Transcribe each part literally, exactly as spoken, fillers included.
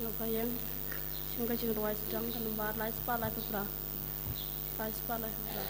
Ka ïeng sha ka jingrwai sdang ka nombar lai spah lai phra. Lai spah lai phra.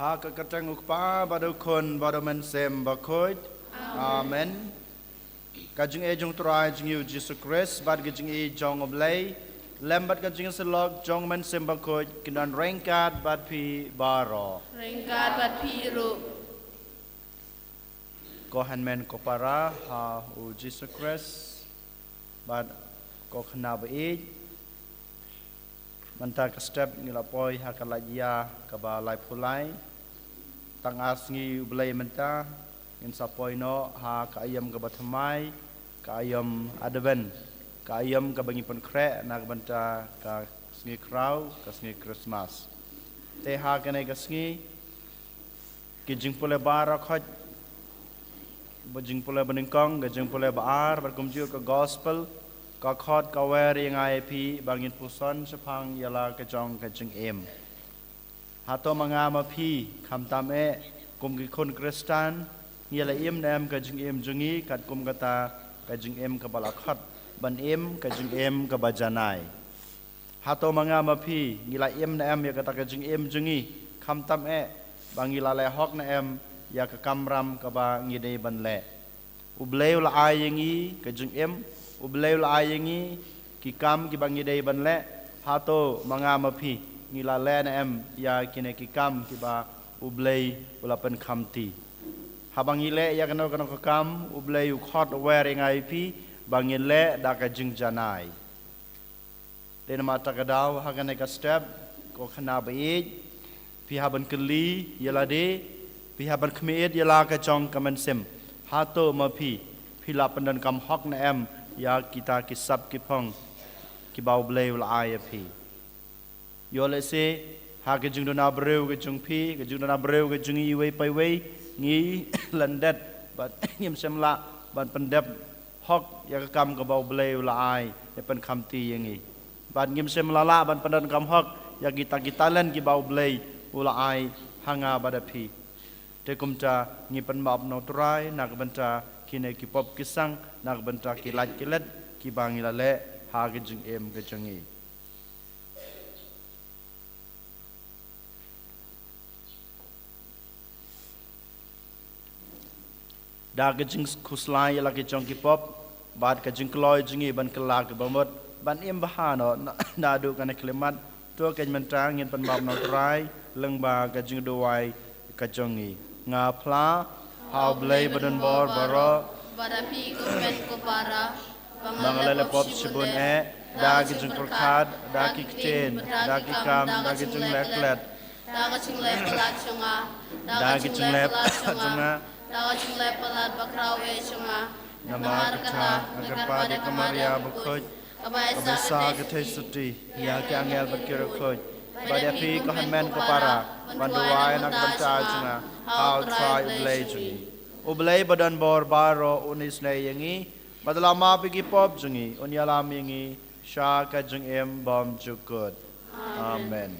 Ha ka kyrteng u Kpa bad u Khun bad u Mynsiem Bakhuid. Amen. Ka jingïeit jong u Trai jong ngi u Jisu Khrist bad ka jingïeit jong u Blei lem bad ka jingïasyllok jong u Mynsiem Bakhuid kin don ryngkat bad phi baroh. Ryngkat bad phi ruh. Ko hynmen ko para ha u Jisu Khrist bad ko khynnah ba ïeit. Mynta ka step ngi la poi ha ka lait ïa kaba laiphew lai. Tang ar sngi U Blei mynta ngin sa poi noh ha ka aïom kaba thymmai, ka aïom Advent, ka aïom kaba ngi pynkhreh na ka bynta ka sngi khraw, ka sngi Christmas. Te ha kane ka sngi ki jingpule baroh khot, ba jingpule ba nyngkong, ka jingpule ba ar bad kumjuh ka gospel ka khot ka wer ïa nga ïa phi ba ngin puson shaphang ïa la ka jong ka jingim. Hato ma nga ma phi khamtam eh kum ki khun Khristan ngi la im ne em ka jingim jong ngi katkum kata ka jingim kaba la khot ban im ka jingim kaba janai? Hato ma nga ma phi ngi la im ne em ïa kata ka jingim jong ngi khamtam eh ba ngi la leh hok ne em ïa ka kamram kaba ngi dei ban leh? U Blei u la ai ïa ngi ka jingim, U Blei u la ai ïa ngi ki kam kiba ngi dei ban leh. Hato ma nga ma phi ngi la leh ne em ïa kine ki kam kiba U Blei u la pynkham ti? Haba ngi leh ïa kano kano ka kam U Blei u khot u wer ïa nga ïa phi ba ngin leh da ka jingjanai. Te namar kata ka daw ha kane ka step ko khynnah ba ïeit, phi hap ban kylli ïa lade, phi hap ban khmih ïa la ka jong ka mynsiem. Hato ma phi phi la pyndonkam hok ne em ïa kita ki sap ki phong? kiba U Blei u la ai ïa phi. Ïoh lehse ha ka jingduna briew ka jong phi, ka jingduna briew ka jong ngi iwei pa iwei, ngi lyndet bad ngim shym lah ban pyndep hok ïa ka kam kaba U Blei u la ai ïa, pynkhamti ïa ngi. Bad ngim shym lah lah ban pyndonkam hok ïa kita ki talent kiba U Blei u la ai ha nga bad ha phi. Te kumta ngi pynbna u Trai na ka bynta kine ki pop ki sang, na ka bynta ki lait ki let kiba ngi la leh ha ka jingim ka jong ngi. Da ka jingkhuslai ïa la ki jong ki pop bad ka jingkloi jong ngi ban kylla kiba mut ban im bha noh na, naduh kane ka khyllipmat, to keiñ mynta ngin pynbna u Trai lyngba ka jingduwai ka jong ngi. Nga phla ha U Blei badonbor baroh, bad ha phi ko hynmen ko para, ba nga la leh pop shibun eh, da ki jingpyrkhat, da ki ktien, da ki kam, da ki jingleh klet, da ka jingleh palat jong nga, da ka jingleh palat jong nga, da ka jingleh palat bakhraw eh jong nga. Namar kata nga kyrpad ïa ka Maria bakhuid, kaba ïaisah ka theisotti ïa ki angel bad ki riewkhuid, bad ïa phi ko hynmen ko para, ban duwai na ka bynta jong nga ha U Trai U Blei jong ngi. U Blei badonbor baroh un isynei ïa ngi bad un la map ïa ki pop jong ngi, un ïalam ïa ngi sha ka jingim bymjukut. Amen.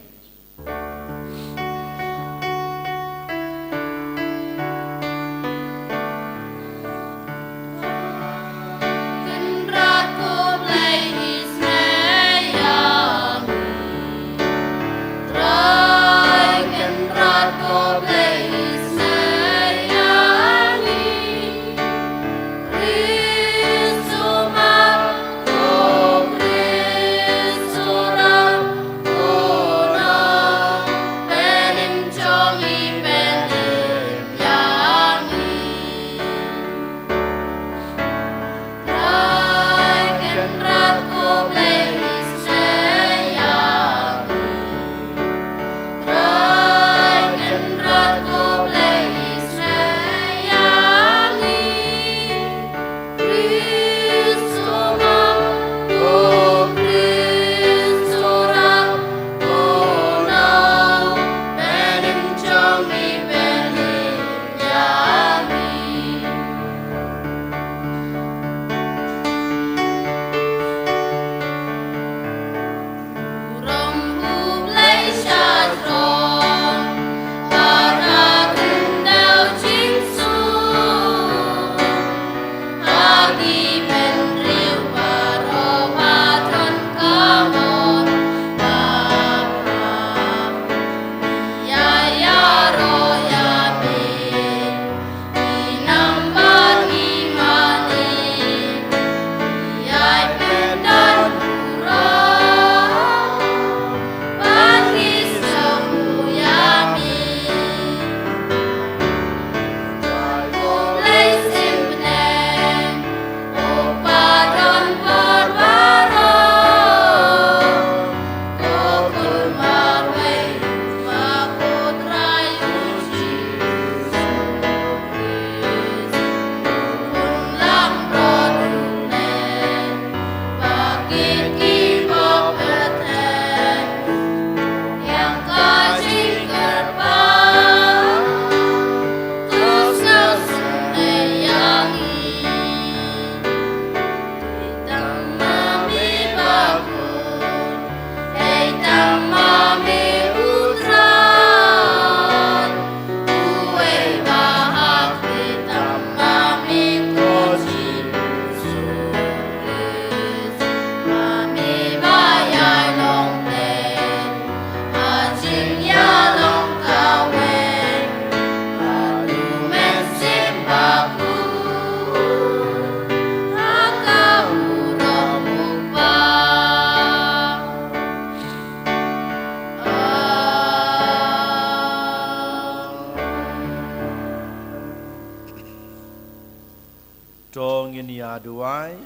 To ngin ïa duwai.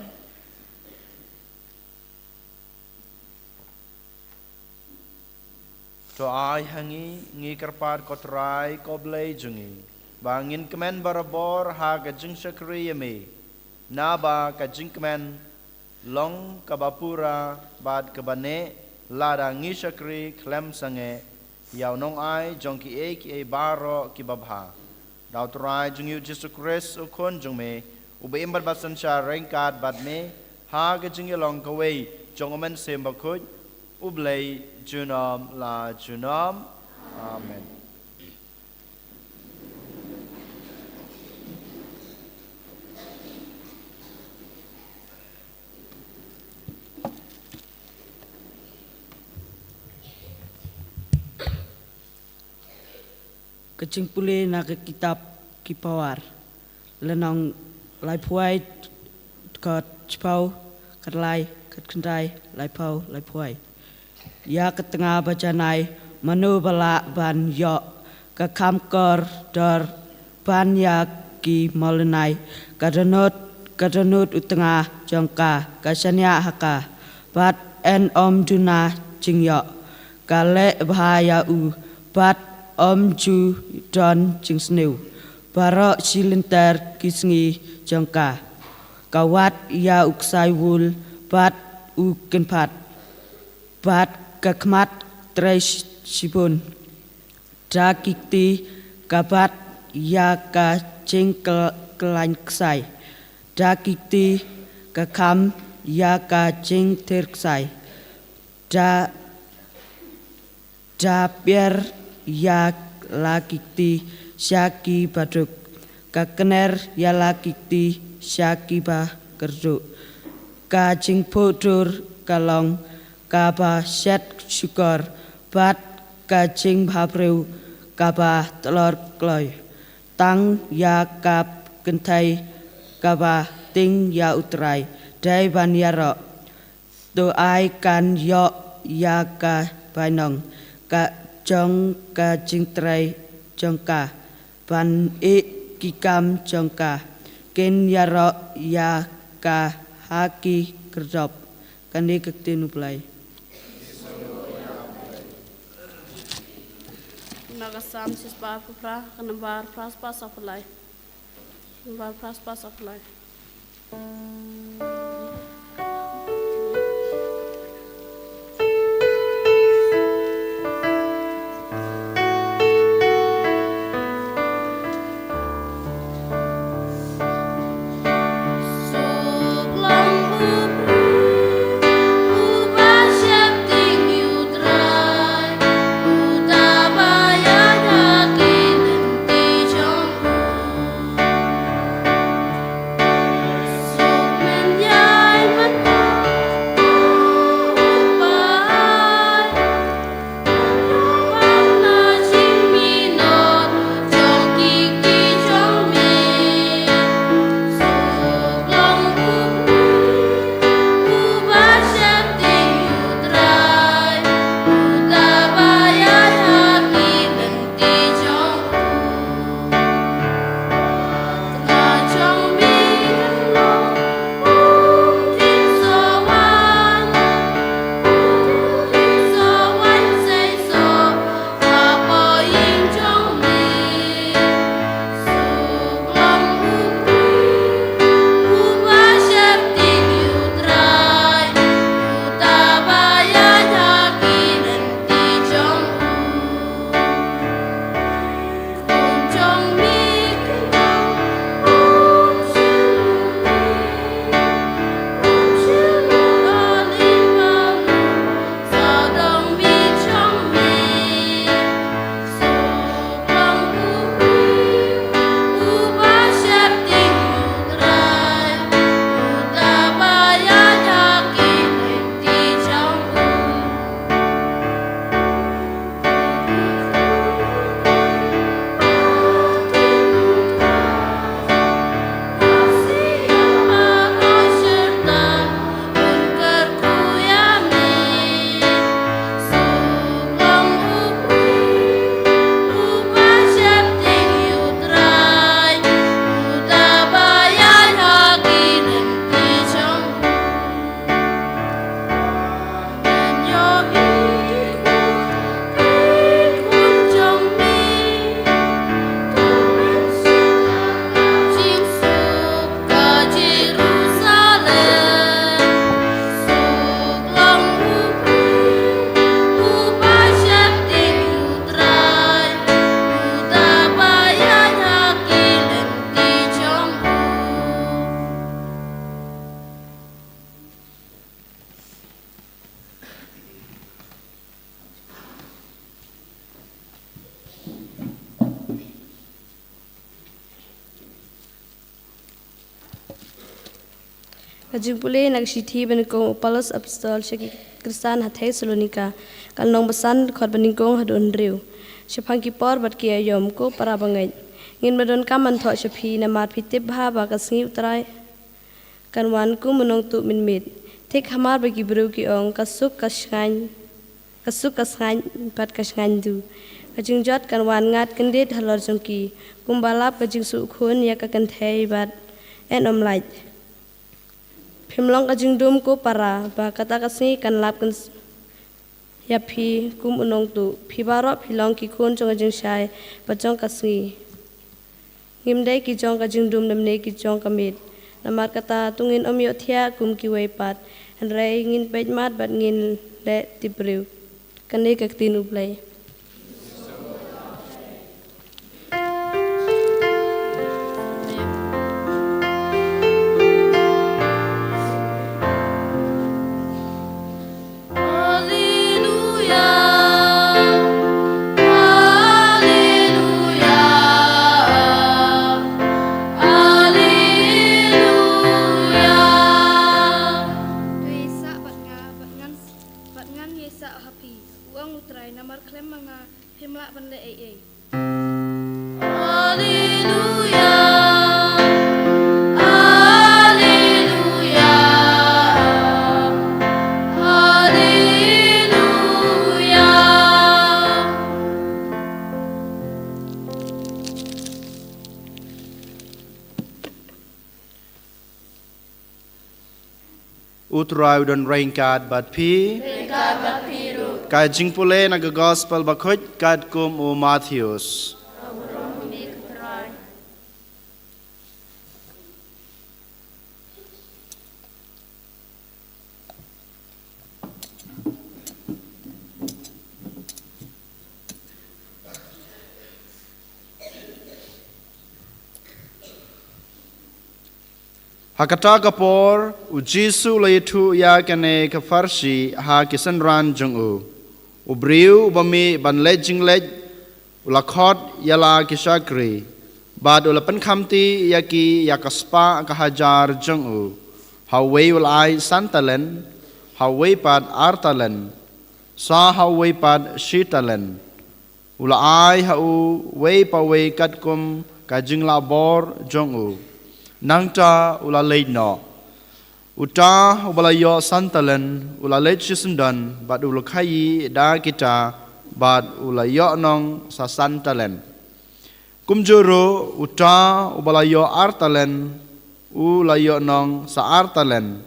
To ai ha ngi, ngi kyrpad ko Trai ko Blei jong ngi, ba ngin kmen barabor ha ka jingshakri ïa me, naba ka jingkmen long kaba pura bad kaba neh, lada ngi shakri khlem sangeh ïa u nongai jong kiei kiei baroh kiba bha. Da U Trai jong ngi U Jisu Khrist U Khun jong me, uba im bad ba synshar ryngkat bad me ha ka jingïalong kawei jong U Mynsiem Bakhuid, U Blei junom la junom. Amen. Ka jingpule na ka kitab Ki Paoar, lynnong laiphew wei, dkhot shiphew, khatlai, khatkhyndai, laiphew, laiphew wei. Ïa ka tnga ba janai, mano ba lah ban ïoh ka kham kordor ban ïa ki mawlynnai? Ka dohnud, ka dohnud u tnga jong ka, ka shaniah ha ka, bad yn ym duna jingïoh. Ka leh bha ïa u, bad ym ju don jingsniew. Baroh shi lynter ki sngi jong ka, ka wad ïa u ksai wul bad u kynphad, bad ka khmat trei shibun. Da ki kti ka bat ïa ka jingkyl-, kyllaiñ ksai. Da ki kti ka kham ïa ka jingthir ksai. Da, da pier ïa la ki kti sha ki baduk. Ka kner ïa la ki kti sha ki bakyrduh. Ka jingphuh dur ka long kaba shet shukor, bad ka jingbhabriew kaba tlor kloi. Tang ïa ka kynthei kaba tieng ïa U Trai, dei ban ïaroh. To ai kan ïoh ïa ka bainong ka jong ka jingtrei jong ka, ban ïeh ki kam jong ka. Kin ïaroh ïa ka ha ki khyrdop. Kane ka ktien U Blei. Na ka Salm shispah phra, ka nambar phra spah saw phew lai. Nambar phra spah saw phew lai. Jingpule na ka shithi ba nyngkong u Paulus Apostol sha ki Khristan ha Thessalonika, ka lynnong ba san, dkhot ba nyngkong haduh hynriew. Shaphang ki por bad ki aïom, ko para bangeit, ngim da donkam ban thoh sha phi, namar phi tip bha ba ka sngi U Trai kan wan kum u nongtuh mynmiet. Thik hamar ba ki briew ki ong, ka suk ka shngaiñ, ka suk ka shngaiñ bad ka shngaiñdu. Ka jingjot kan wan ngat kyndit halor jong ki, kumba lap ka jingsuh khun ïa ka kynthei bad yn ym lait. Phim long ka jingdum, ko para, ba kata ka sngi kan lap kan s-, ïa phi kum u nongtuh. Phi baroh phi long ki khun jong ka jingshai bad jong ka sngi. Ngim dei ki jong ka jingdum lymne ki jong ka miet. Namar kata to ngin ym ïohthiah kum kiwei pat, hynrei ngin peit mat bad ngin leh tipbriew. Kane ka ktien U Blei. Alleluia, alleluia, alleluia. To ïaisah bad nga, bad ngan, bad ngan ïaisah ha phi, u ong U Trai, namar khlem ma nga phim lah ban leh ei ei. Alleluia, alleluia, alleluia. U Trai u don ryngkat bad phi. Ryngkat bad phi ruh. Ka jingpule na ka Gospel Bakhuid katkum u Mathaios. Ka burom ïa me, ko Trai. Ha kata ka por, u Jisu u la ïathuh ïa kane ka pharshi ha ki synran jong u. U briew uba mih ban leit jingleit, u la khot ïa la ki shakri, bad u la pynkhamti ïa ki ïa ka spah ka hajar jong u. Ha uwei u la ai san talent, ha uwei pat ar talent, sa ha uwei pat shi talent. U la ai ha uwei pa uwei katkum ka jinglah bor jong u. Nangta u la leit noh. Uta uba la ïoh san talent, u la leit shisyndon, bad u la khaïi da kita, bad u la ïoh nong sa san talent. Kumjuh ruh, uta uba la ïoh ar talent, u la ïoh nong sa ar talent.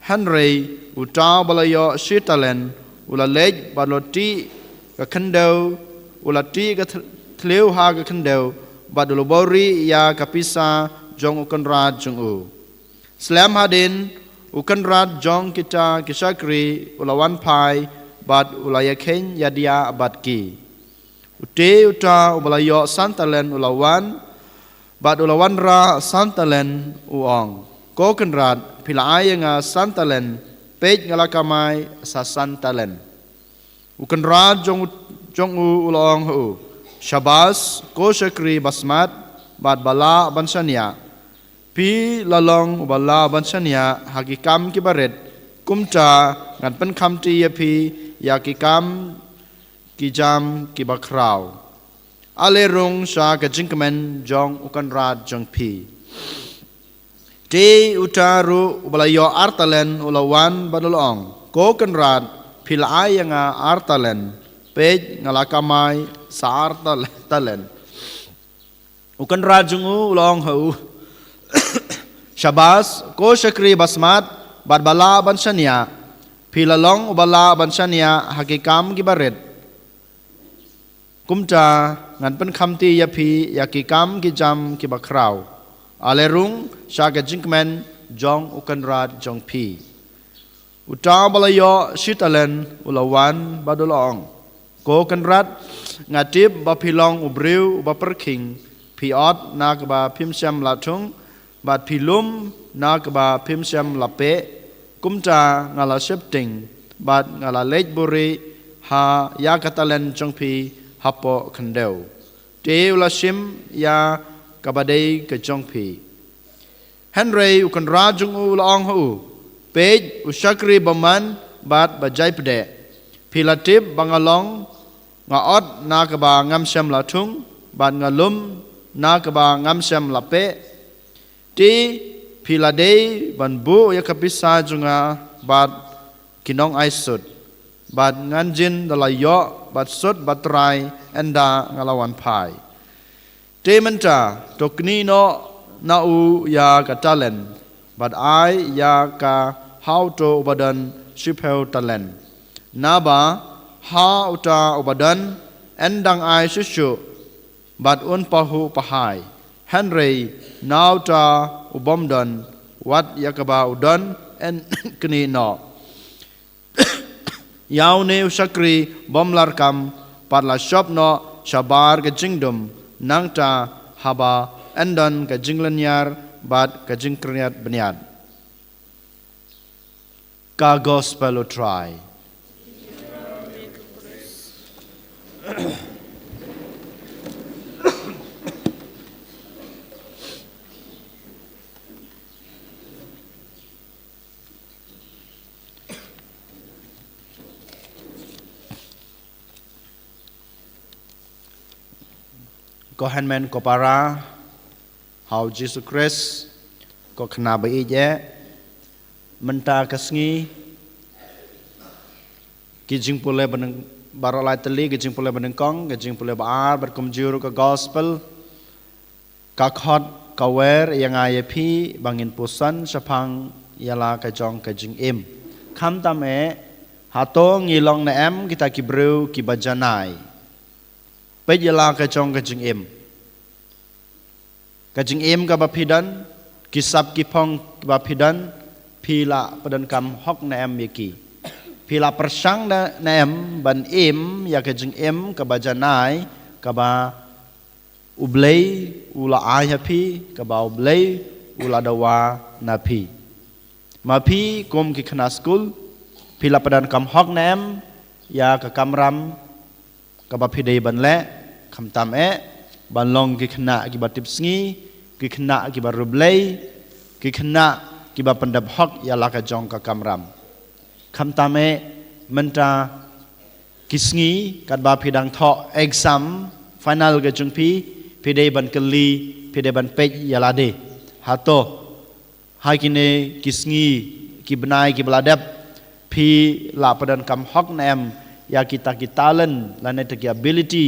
Hynrei, uta uba la ïoh shi talent, u la leit bad u la tih ka khyndew, u la tih ka thl-, thliew ha ka khyndew, bad u la buhrieh ïa ka pisa jong u kynrad jong u. Slem hadien, u kynrad jong kita ki shakri, u la wan phai, bad u la ïakheiñ ïadiah bad ki. Uta uta uba la ïoh san talent u la wan, bad u la wanrah san talent u ong, ko kynrad, phi la ai ïa nga san talent, peit nga la kamai sa san talent. U kynrad jong, jong u u la ong ha u, shabas, ko shakri basmat, bad ba lah ban shaniah. Phi la long uba lah ban shaniah ha ki kam kiba rit, kumta ngan pynkhamti ïa phi ïa ki kam ki jam kiba khraw. Ale rung sha ka jingkmen jong u kynrad jong phi. Te uta ruh uba la ïoh ar talent u la wan bad u la ong, ko kynrad, phi la ai ïa nga ar talent, peit nga la kamai sa ar tal-, talent. U kynrad jong u u la ong ha u, shabas, ko shakri basmat, bad ba lah ban shaniah, phi la long uba lah ban shaniah ha ki kam kiba rit. Kumta ngan pynkhamti ïa phi ïa ki kam ki jam kiba khraw. Ale rung sha ka jingkmen jong u kynrad jong phi. Uta uba la ïoh shi talent u la wan bad u la ong, ko kynrad, nga tip ba phi long u briew uba pyrkhing, phi ot na kaba phim shym la thung, bad phi lum na kaba phim shym la peh, kumta nga la sheptieng, bad nga la leit buhrieh ha ïa ka talent jong phi hapoh khyndew. Te u la shim ïa kaba dei ka jong phi. Hynrei u kynrad jong u u la ong ha u, Peit, u shakri bymman bad ba jait pdeh. Phi la tip ba nga long, nga ot na kaba ngam shym la thung, bad nga lum na kaba ngam shym la peh. Te phi la dei ban buh ïa ka pisa jong nga bad ki nongai sut, bad ngan jin da la ïoh bad sut bad trai ynda nga la wan phai. Te mynta to knieh noh na u ïa ka talent, bad ai ïa ka ha uto uba don shiphew talent. Naba ha uta uba don, yn dang ai shuh shuh, bad un pahuh pahai. Hynrei na uta u bym don, wat ïa kaba u don yn knieh noh. Ïa une u shakri bym lah kam pat la shop noh shabar ka jingdum, nangta haba yn don ka jinglynñiar bad ka jingkyrñiat bniat. Ka Gospel U Trai. Ko hynmen ko para ha u Jisu Khrist, ko khynnah ba ïeit, mynta ka sngi ki jingpule ba nyng-, baroh lai tylli ki jingpule ba nyngkong, ki jingpule ba ar, bad kumjuh ruh ka Gospel, ka khot ka wer ïa nga ïa phi ba ngin puson shaphang ïa la ka jong ka jingim. Khamtam eh, hato ngi long ne em kita ki briew kiba janai? Peit ïa la ka jong ka jingim. Ka jingim kaba phi don, ki sap ki phong kiba phi don, phi la pyndonkam hok ne em ïa ki? Phi la pyrshang ne, ne em ban im ïa ka jingim kaba janai, kaba U Blei u la ai ha phi, kaba U Blei u la dawa na phi? Ma phi kum ki khynnah skul, phi la pyndonkam hok ne em ïa ka kamram kaba phi dei ban leh? Khamtam eh, ban long ki khynnah kiba tipsngi, ki khynnah kiba riewblei, ki khynnah kiba pyndep hok ïa la ka jong ka kamram. Khamtam eh, mynta ki sngi katba phi dang thoh exam final ka jong phi, phi dei ban kylli, phi dei ban peit ïa lade. Hato ha kine ki sngi, ki bnai kiba la dep, phi la pyndonkam hok ne em ïa kita ki talent, lane kita ki ability,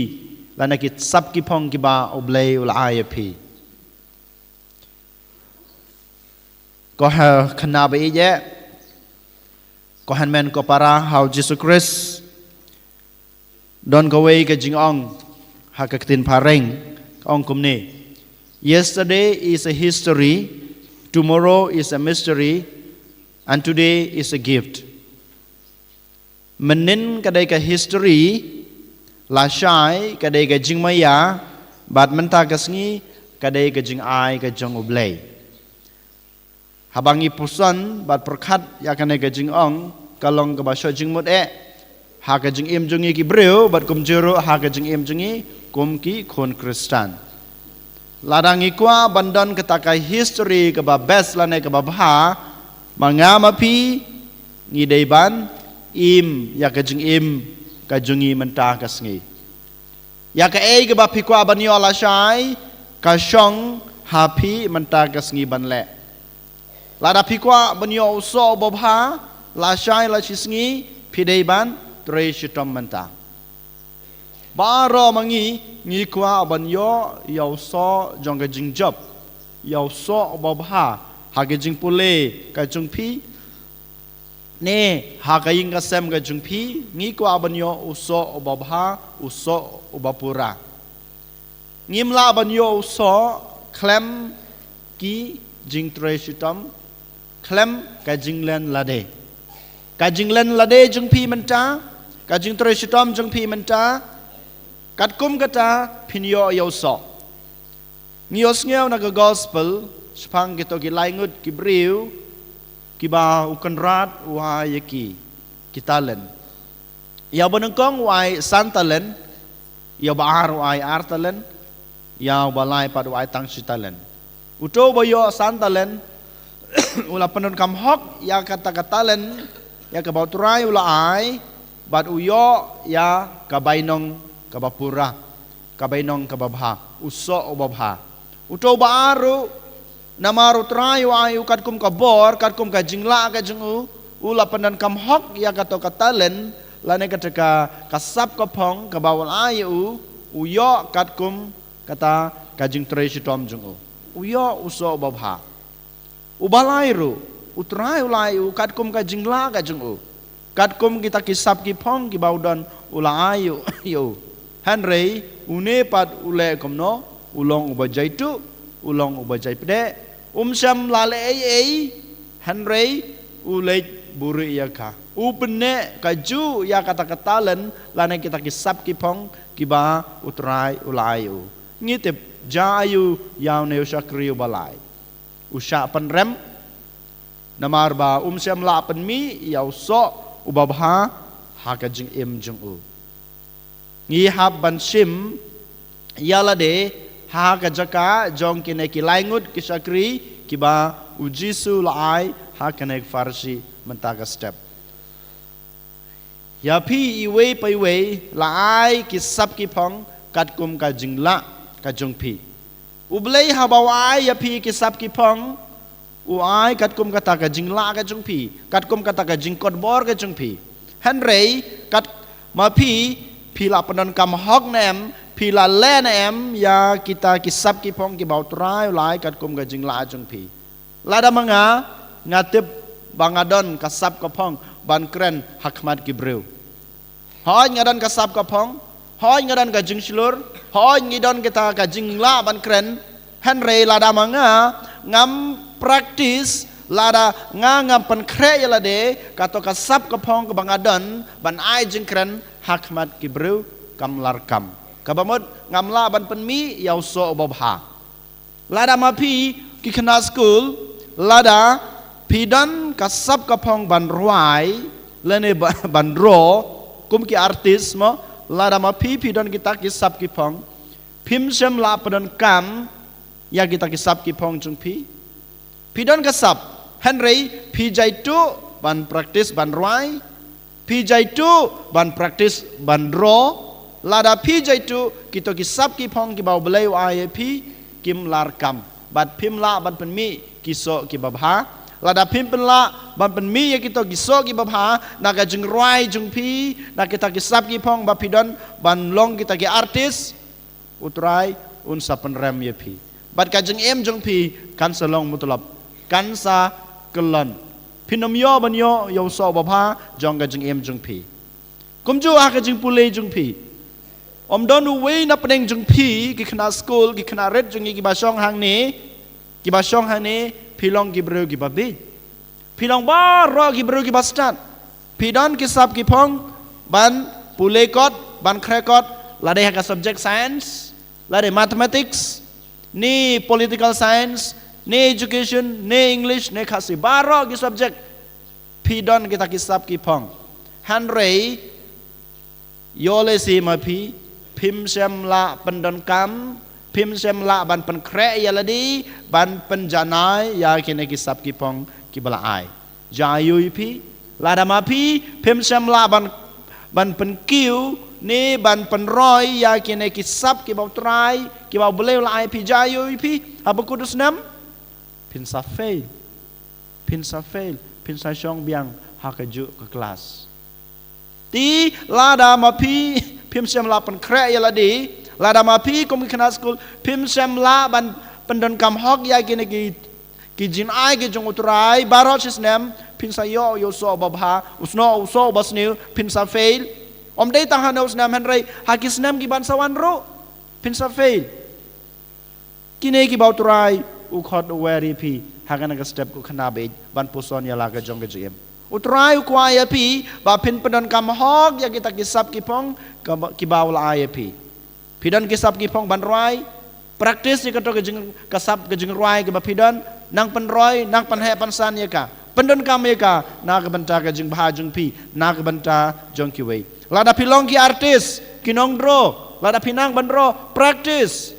lane ki sap ki phong kiba U Blei u la ai ïa phi? Ko ha khynnah ba ïeit, ko hynmen ko para ha u Jisu Khrist, don kawei ka jingong ha ka ktien phareng, ka ong kumne: "Yesterday is a history, tomorrow is a mystery, and today is a gift." Mynnin ka dei ka history, lashai ka dei ka jingmaïa, bad mynta ka sngi ka dei ka jingai ka jong U Blei. Haba ngi puson bad pyrkhat ïa kane ka jingong, ka long kaba shah jingmut eh ha ka jingim jong ngi ki briew, bad kumjuh ruh ha ka jingim jong ngi kum ki khun Khristan. Lada ngi kwah ban don kata ka history kaba best lane kaba bha, ma nga ma phi ngi dei ban im ïa ka jingim ka jong ngi mynta ka sngi. Ïa kaei kaba phi kwah ban ïoh lashai, ka shong ha phi mynta ka sngi ban leh. Lada phi kwah ban ïoh u soh uba bha lashai la shi sngi, phi dei ban trei shitom mynta. Baroh ma ngi ngi kwah ban ïoh ïa u soh jong ka jingjop, ïa u soh uba bha ha ka jingpule ka jong phi, ne ha ka ïing ka sem ka jong phi. Ngi kwah ban ïoh u soh uba bha, u soh uba pura. Ngim lah ban ïoh u soh khlem ki jingtrei shitom, khlem ka jinglen lade. Ka jinglen lade jong phi mynta, ka jingtrei shitom jong phi mynta, katkum kata phin ïoh ïa u soh. Ngi ïohsngew na ka Gospel shaphang kito ki lai ngut ki briew kiba u kynrad u ai ïa ki ki talent. Ïa uba nyngkong u ai san talent, ïa uba ar u ai ar talent, ïa uba lai pat u ai tang shi talent. Uto uba ïoh san talent u la pyndonkam hok ïa kata ka talent ïa kaba u Trai u la ai, bad u ïoh ïa ka bainong kaba pura, ka bainong kaba bha, u soh uba bha. Uto uba ar ruh, namar u Trai u ai u katkum ka bor, katkum ka jinglah ka jong u, u la pyndonkam hok ïa kato ka talent lane kata ka, ka sap ka phong kaba u la ai ïa u, u ïoh katkum kata ka jingtrei shitom jong u, u ïoh u soh uba bha. Uba lai ruh, u Trai u la ai u katkum ka jinglah ka jong u, katkum kita ki sap ki phong kiba u don, u la ai ïa u. Hynrei une pat u leh kumno? U long uba jaituh, u long uba jaipdeh, um shym la leh ei ei. Hynrei u leit buhrieh ïa ka, u pynneh kajuh ïa kata ka talent lane kita ki sap ki phong kiba u Trai u la ai ïa u. Ngi tip, jia aiu ïa une u shakri uba lai? U shah pynrem, namar ba um shym lah pynmih ïa u soh uba bha ha ka jingim jong u. Ngi hap ban shim ïa lade ha ka jaka jong kine ki lai ngut ki shakri kiba u Jisu u la ai ha kane ka pharshi mynta ka step. Ïa phi iwei pa iwei la ai ki sap ki phong katkum ka jinglah ka jong phi. U Blei haba u ai ïa phi ki sap ki phong, u ai katkum kata ka jinglah ka jong phi, katkum kata ka jingkot bor ka jong phi. Hynrei kat ma phi, phi la pyndonkam hok ne em, phi la leh ne em ïa kita ki sap ki phong kiba u Trai u la ai katkum ka jinglah jong phi? Lada ma nga, nga tip ba nga don ka sap ka phong ban kren ha khmat ki briew. Hooid nga don ka sap ka phong, hooid nga don ka jingshlur, hooid ngi don kita ka jinglah ban kren. Hynrei lada ma nga ngam practice, lada nga ngam pynkhreh ïa lade, kato ka sap ka phong kaba nga don ban ai jingkren ha khmat ki briew kam lah kam. Kaba mut ngam lah ban pynmih ïa u soh uba bha. Lada ma phi ki khynnah skul, lada phi don ka sap ka phong ban rwai lane ba-, ban draw, kum ki artist mo, lada ma phi phi don kita ki sap ki phong, phim shym lah pyndonkam ïa kita ki sap ki phong jong phi? Phi don ka sap, hynrei phi jaituh ban practice ban rwai, phi jaituh ban practice ban draw. Lada phi jaituh kito ki sap ki phong kiba u Blei u ai ïa phi kim lah kam, bad phim lah ban pynmih ki soh kiba bha. Lada phim pynlah ban pynmih ïa kito ki soh kiba bha na ka jingrwai jong phi, na kita ki sap ki phong ba phi don ban long kita ki artist, u Trai un sa pynrem ïa phi. Bad ka jingim jong phi kan sa long mutlop, kan sa kyllon. Phin ym ïoh ban ïoh ïa u soh uba bha jong ka jingim jong phi. Kumjuh ha ka jingpule jong phi. Ym don uwei na pdeng jong phi, ki khynnah skul, ki khynnah rit jong ngi kiba shong hangne, kiba shong hangne, phi long ki briew kiba bieit. Phi long baroh ki briew kiba stad. Phi don ki sap ki phong ban pule kot, ban khreh kot, lada ha ka subject science, lada mathematics, ne political science, ne education, ne English, ne Khasi, baroh ki subject. Phi don kita ki sap ki phong. Hynrei ïoh lehse ma phi, phim shym lah pyndonkam, phim shym lah ban pynkhreh ïa lade, ban pynjanai ïa kine ki sap ki phong kiba la ai. Jia aiu ïa phi? Lada ma phi phim shym lah ban, ban pynkiew ne ban pynroi ïa kine ki sap kiba u Trai, kiba u Blei u la ai phi, jia aiu ïa phi? Haba kut u snem phin sa fail. Phin sa fail, phin sa shong biang ha kajuh ka klas. Te lada ma phi phim shym lah pynkhreh ïa lade, lada ma phi kum ki khynnah skul phim shym lah ban pyndonkam hok ïa kine ki, ki jingai ki jong u Trai baroh shi snem, phin sa ïoh ïa u soh uba bha, u soh, u soh uba sniew, phin sa fail. Ym dei tang ha une u snem, hynrei ha ki snem kiban sa wan ruh phin sa fail. Kine kiba u Trai u khot u wer ïa phi ha kane ka step, ko khynnah baieit, ban puson ïa la ka jong ka jingim. U Trai u kwah ïa phi ba phin pyndonkam hok ïa kita ki sap ki phong kiba, kiba u la ai ïa phi. Phi don ki sap ki phong ban rwai, practice ïa kato ka jing, ka sap ka jingrwai kaba phi don, nang pynroi, nang pynheh pynsan ïa ka. Pyndonkam ïa ka na ka bynta ka jingbha jong phi, na ka bynta jong kiwei. Lada phi long ki artist, ki nong draw, lada phi nang ban draw, practice.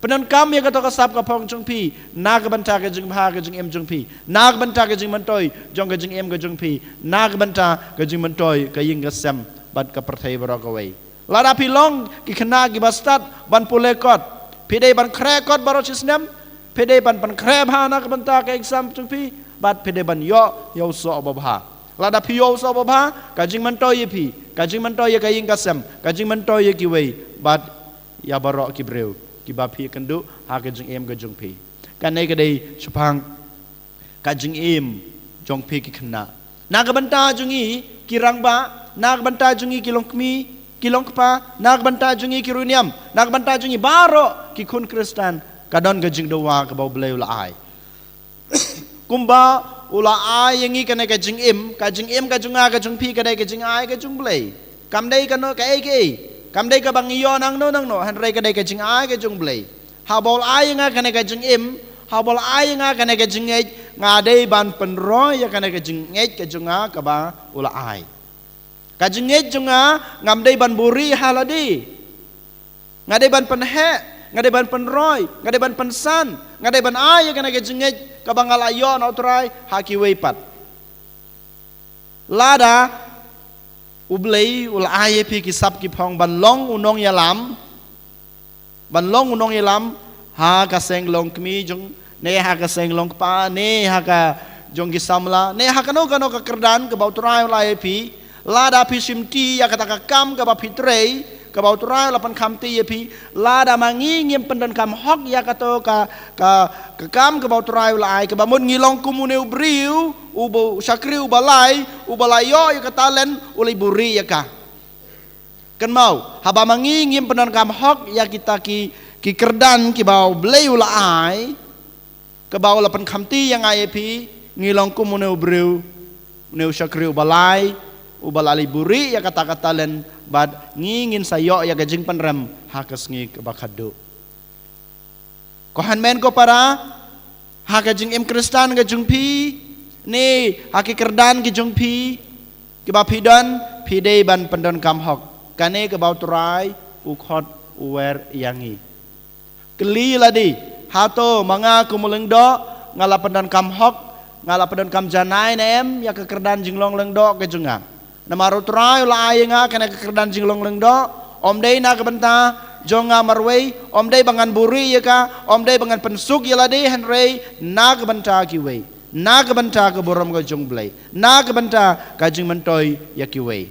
Pyndonkam ïa kato ka sap ka phong jong phi na ka bynta ka jingbha ka jingim jong phi, na ka bynta ka jingmyntoi jong ka jingim ka jong phi, na ka bynta ka jingmyntoi ka ïing ka sem bad ka pyrthei baroh kawei. Lada phi long ki khynnah kiba stad ban pule kot, phi dei ban khreh kot baroh shi snem, phi dei ban pynkhreh bha na ka bynta ka exam jong phi, bad phi dei ban ïoh ïa u soh babha. Lada phi ïoh u soh babha, ka jingmyntoi ïa phi, ka jingmyntoi ïa ka ïing ka sem, ka jingmyntoi ïa kiwei bad ïa baroh ki briew kiba phi kynduh ha ka jingim ka jong phi. Kane ka dei shaphang ka jingim jong phi ki khynnah. Na ka bynta jong ngi ki rangbah, na ka bynta jong ngi ki longkmie, ki longkpa, na ka bynta jong ngi ki riewniam, na ka bynta jong ngi baroh ki khun Khristan, ka don ka jingdawa kaba U Blei u la ai. Kumba u la ai ïa ngi kane ka jingim, ka jingim ka jong nga ka jong phi ka dei ka jingai ka jong U Blei. Kam dei kano kaei kaei, kam dei kaba ngi ïoh nangno nangno, hynrei ka dei ka jingai ka jong U Blei. Haba u la ai ïa nga kane ka jingim, haba u la ai ïa nga kane ka jingngeit, nga dei ban pynroi ïa kane ka jingngeit ka jong nga kaba u la ai. Ka jingngeit jong nga ngam dei ban buhrieh ha lade. Nga dei ban pynheh, nga dei ban pynroi, nga dei ban pynsan, nga dei ban ai ïa kane ka jingngeit kaba nga la ïoh na U Trai ha kiwei pat. Lada U Blei u la ai ïa phi ki sap ki phong ban long u nongïalam, ban long u nongïalam ha ka seng longkmie jong, ne ha ka seng longkpa, ne ha ka jong ki samla, ne ha kano kano ka kyrdan kaba U Trai u la ai ïa phi. Lada phi shimti ïa kata ka kam kaba phi trei, kaba U Trai u la pynkhamti ïa phi, lada ma ngi ngim pyndonkam hok ïa kato ka, ka, ka kam kaba U Trai u la ai, kaba mut ngi long kum une u briew, u ba, u shakri uba lai, uba la ïoh ïa ka talent, u la buhrieh ïa ka. Kynmaw, haba ma ngi ngim pyndonkam hok ïa kita ki, ki kyrdan kiba U Blei u la ai, kaba u la pynkhamti ïa nga ïa phi, ngi long kum une u briew, une u shakri uba lai, uba la leit buhrieh ïa kata ka talent, bad ngi ngin sa ïoh ïa ka jingpynrem ha ka sngi kaba khatduh. Ko hynmen ko para, ha ka jingim Khristan ka jong phi, ne ha ki kyrdan ki jong phi, kiba phi don, phi dei ban pyndonkam hok. Kane kaba U Trai u khot u wer ïa ngi. Kylli lade, hato ma nga kum u lyngdoh, nga la pyndonkam hok, nga la pyndonkam janai ne em ïa ka kyrdan jinglong lyngdoh ka jong nga? Namar U Trai u la ai ïa nga kane ka kyrdan jinglong lyngdoh, ym dei na ka bynta jong nga marwei, ym dei ba ngan buhrieh ïa ka, ym dei ba ngan pynsuk ïa lade, hynrei na ka bynta kiwei, na ka bynta ka burom ka jong U Blei, na ka bynta ka jingmyntoi ïa kiwei.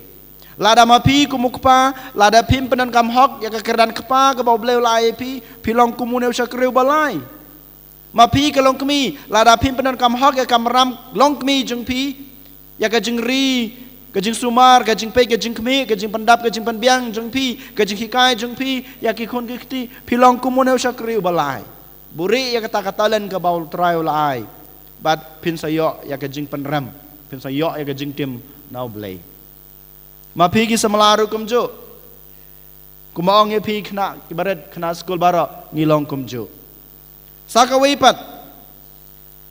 Lada ma phi kum u kpa, lada phim pyndonkam hok ïa ka kyrdan kpa kaba U Blei u la ai ïa phi, phi long kum une u shakri uba lai. Ma phi ka longkmie, lada phim pyndonkam hok ïa ka kamram longkmie jong phi, ïa ka jingri, ka jingsumar, ka jingpeit, ka jingkhmih, ka jingpyndap, ka jingpynbiang jong phi, ka jinghikai jong phi ïa ki khun ki kti, phi long kum une u shakri uba lai. Buhrieh ïa kata ka talent kaba U Trai u la ai, bad phin sa ïoh ïa ka jingpynrem, phin sa ïoh ïa ka jingtim na U Blei. Ma phi ki samla ruh kumjuh. Kumba ong ïa phi khynnah kiba rit, khynnah skul baroh, ngi long kumjuh. Sa kawei pat,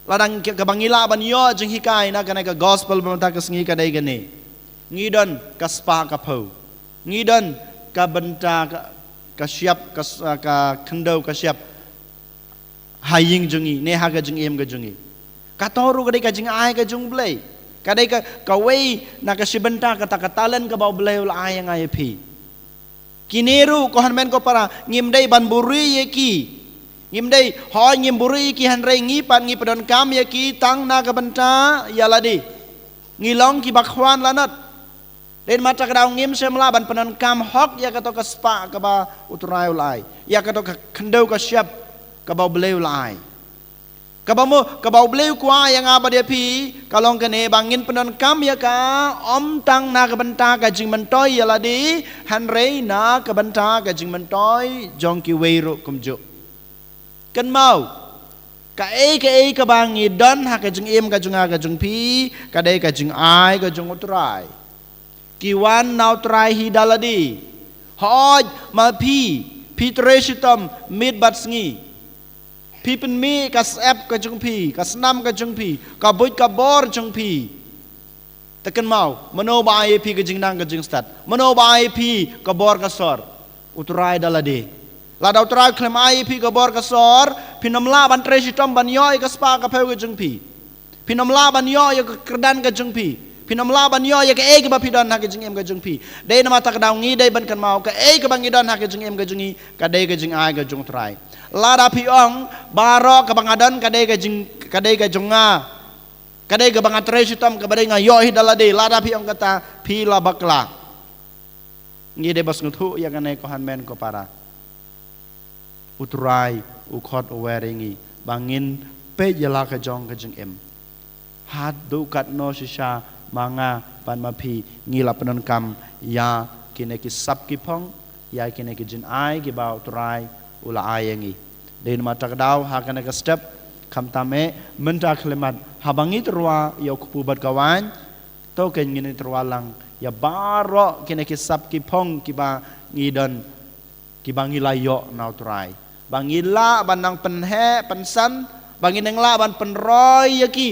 lada ngi, kaba ngi lah ban ïoh jinghikai na kane ka gospel ba mynta ka sngi ka dei kane. Ngi don ka spah ka phew. Ngi don ka bynta ka, ka shyiap, ka s-, ka khyndew ka shyiap ha ïing jong ngi, ne ha ka jingim ka jong ngi. Kato ruh ka dei ka jingai ka jong U Blei. Ka dei ka, kawei na ka shi bynta kata ka talent kaba U Blei u la ai ïa nga ïa phi. Kine ruh ko hynmen ko para, ngim dei ban buhrieh ïa ki. Ngim dei, hooid ngim buhrieh ïa ki, hynrei ngi pat ngi pyndonkam ïa ki tang na ka bynta ïa lade. Ngi long kiba khwan lanot. Dei namar kata ka daw ngim shym lah ban pyndonkam hok ïa kato ka spah kaba U Trai u la ai, ïa kato ka khyndew ka shyiap kaba U Blei u la ai. Kaba mo, kaba U Blei u kwah ïa nga bad ïa phi, ka long kane ba ngin pyndonkam ïa ka, ym tang na ka bynta ka jingmyntoi ïa lade, hynrei na ka bynta ka jingmyntoi jong kiwei ruh kumjuh. Kynmaw, kaei kaei kaba ngi don ha ka jingim ka jong nga ka jong phi, ka dei ka jingai ka jong U Trai. Ki wan na U Trai hi da lade. Hooid, ma phi, phi trei shitom miet bad sngi. Phi pynmih ka syep ka jong phi, ka snam ka jong phi, ka buit ka bor jong phi. Te kynmaw, mano ba ai ïa phi ka jingnang ka jingstad? Mano ba ai ïa phi ka bor ka sor? U Trai da lade. Lada U Trai u khlem ai ïa phi ka bor ka sor, phin ym lah ban trei shitom ban ïoh ïa ka spah ka phew ka jong phi. Phin ym lah ban ïoh ïa ka kyrdan ka jong phi. Phin ym lah ban ïoh ïa kaei kaba phi don ha ka jingim ka jong phi. Dei namar kata ka daw ngi dei ban kynmaw kaei kaba ngi don ha ka jingim ka jong ngi, ka dei ka jingai ka jong U Trai. Lada phi ong, baroh kaba nga don ka dei ka jing, ka dei ka jong nga. Ka dei kaba nga trei shitom, kaba dei nga ïoh hi da lade, lada phi ong kata, phi la bakla. Ngi dei ba sngewthuh ïa kane ko hynmen ko para. U Trai u khot u wer ïa ngi ba ngin peit ïa la ka jong ka jingim. Haduh katno shisha ma nga bad ma phi ngi la pyndonkam ïa kine ki sap ki phong, ïa kine ki jingai kiba U Trai u la ai ïa ngi. Dei namar kata ka daw ha kane ka step, khamtam eh mynta khyllipmat haba ngi tyrwa ïa u kpu bad ka waiñ, to kein ngin tyrwa lang ïa baroh kine ki sap ki phong kiba ngi don, kiba ngi la ïoh na U Trai. Ba ngi lah ban nang pynheh pynsan, ba ngi nang lah ban pynroi ïa ki,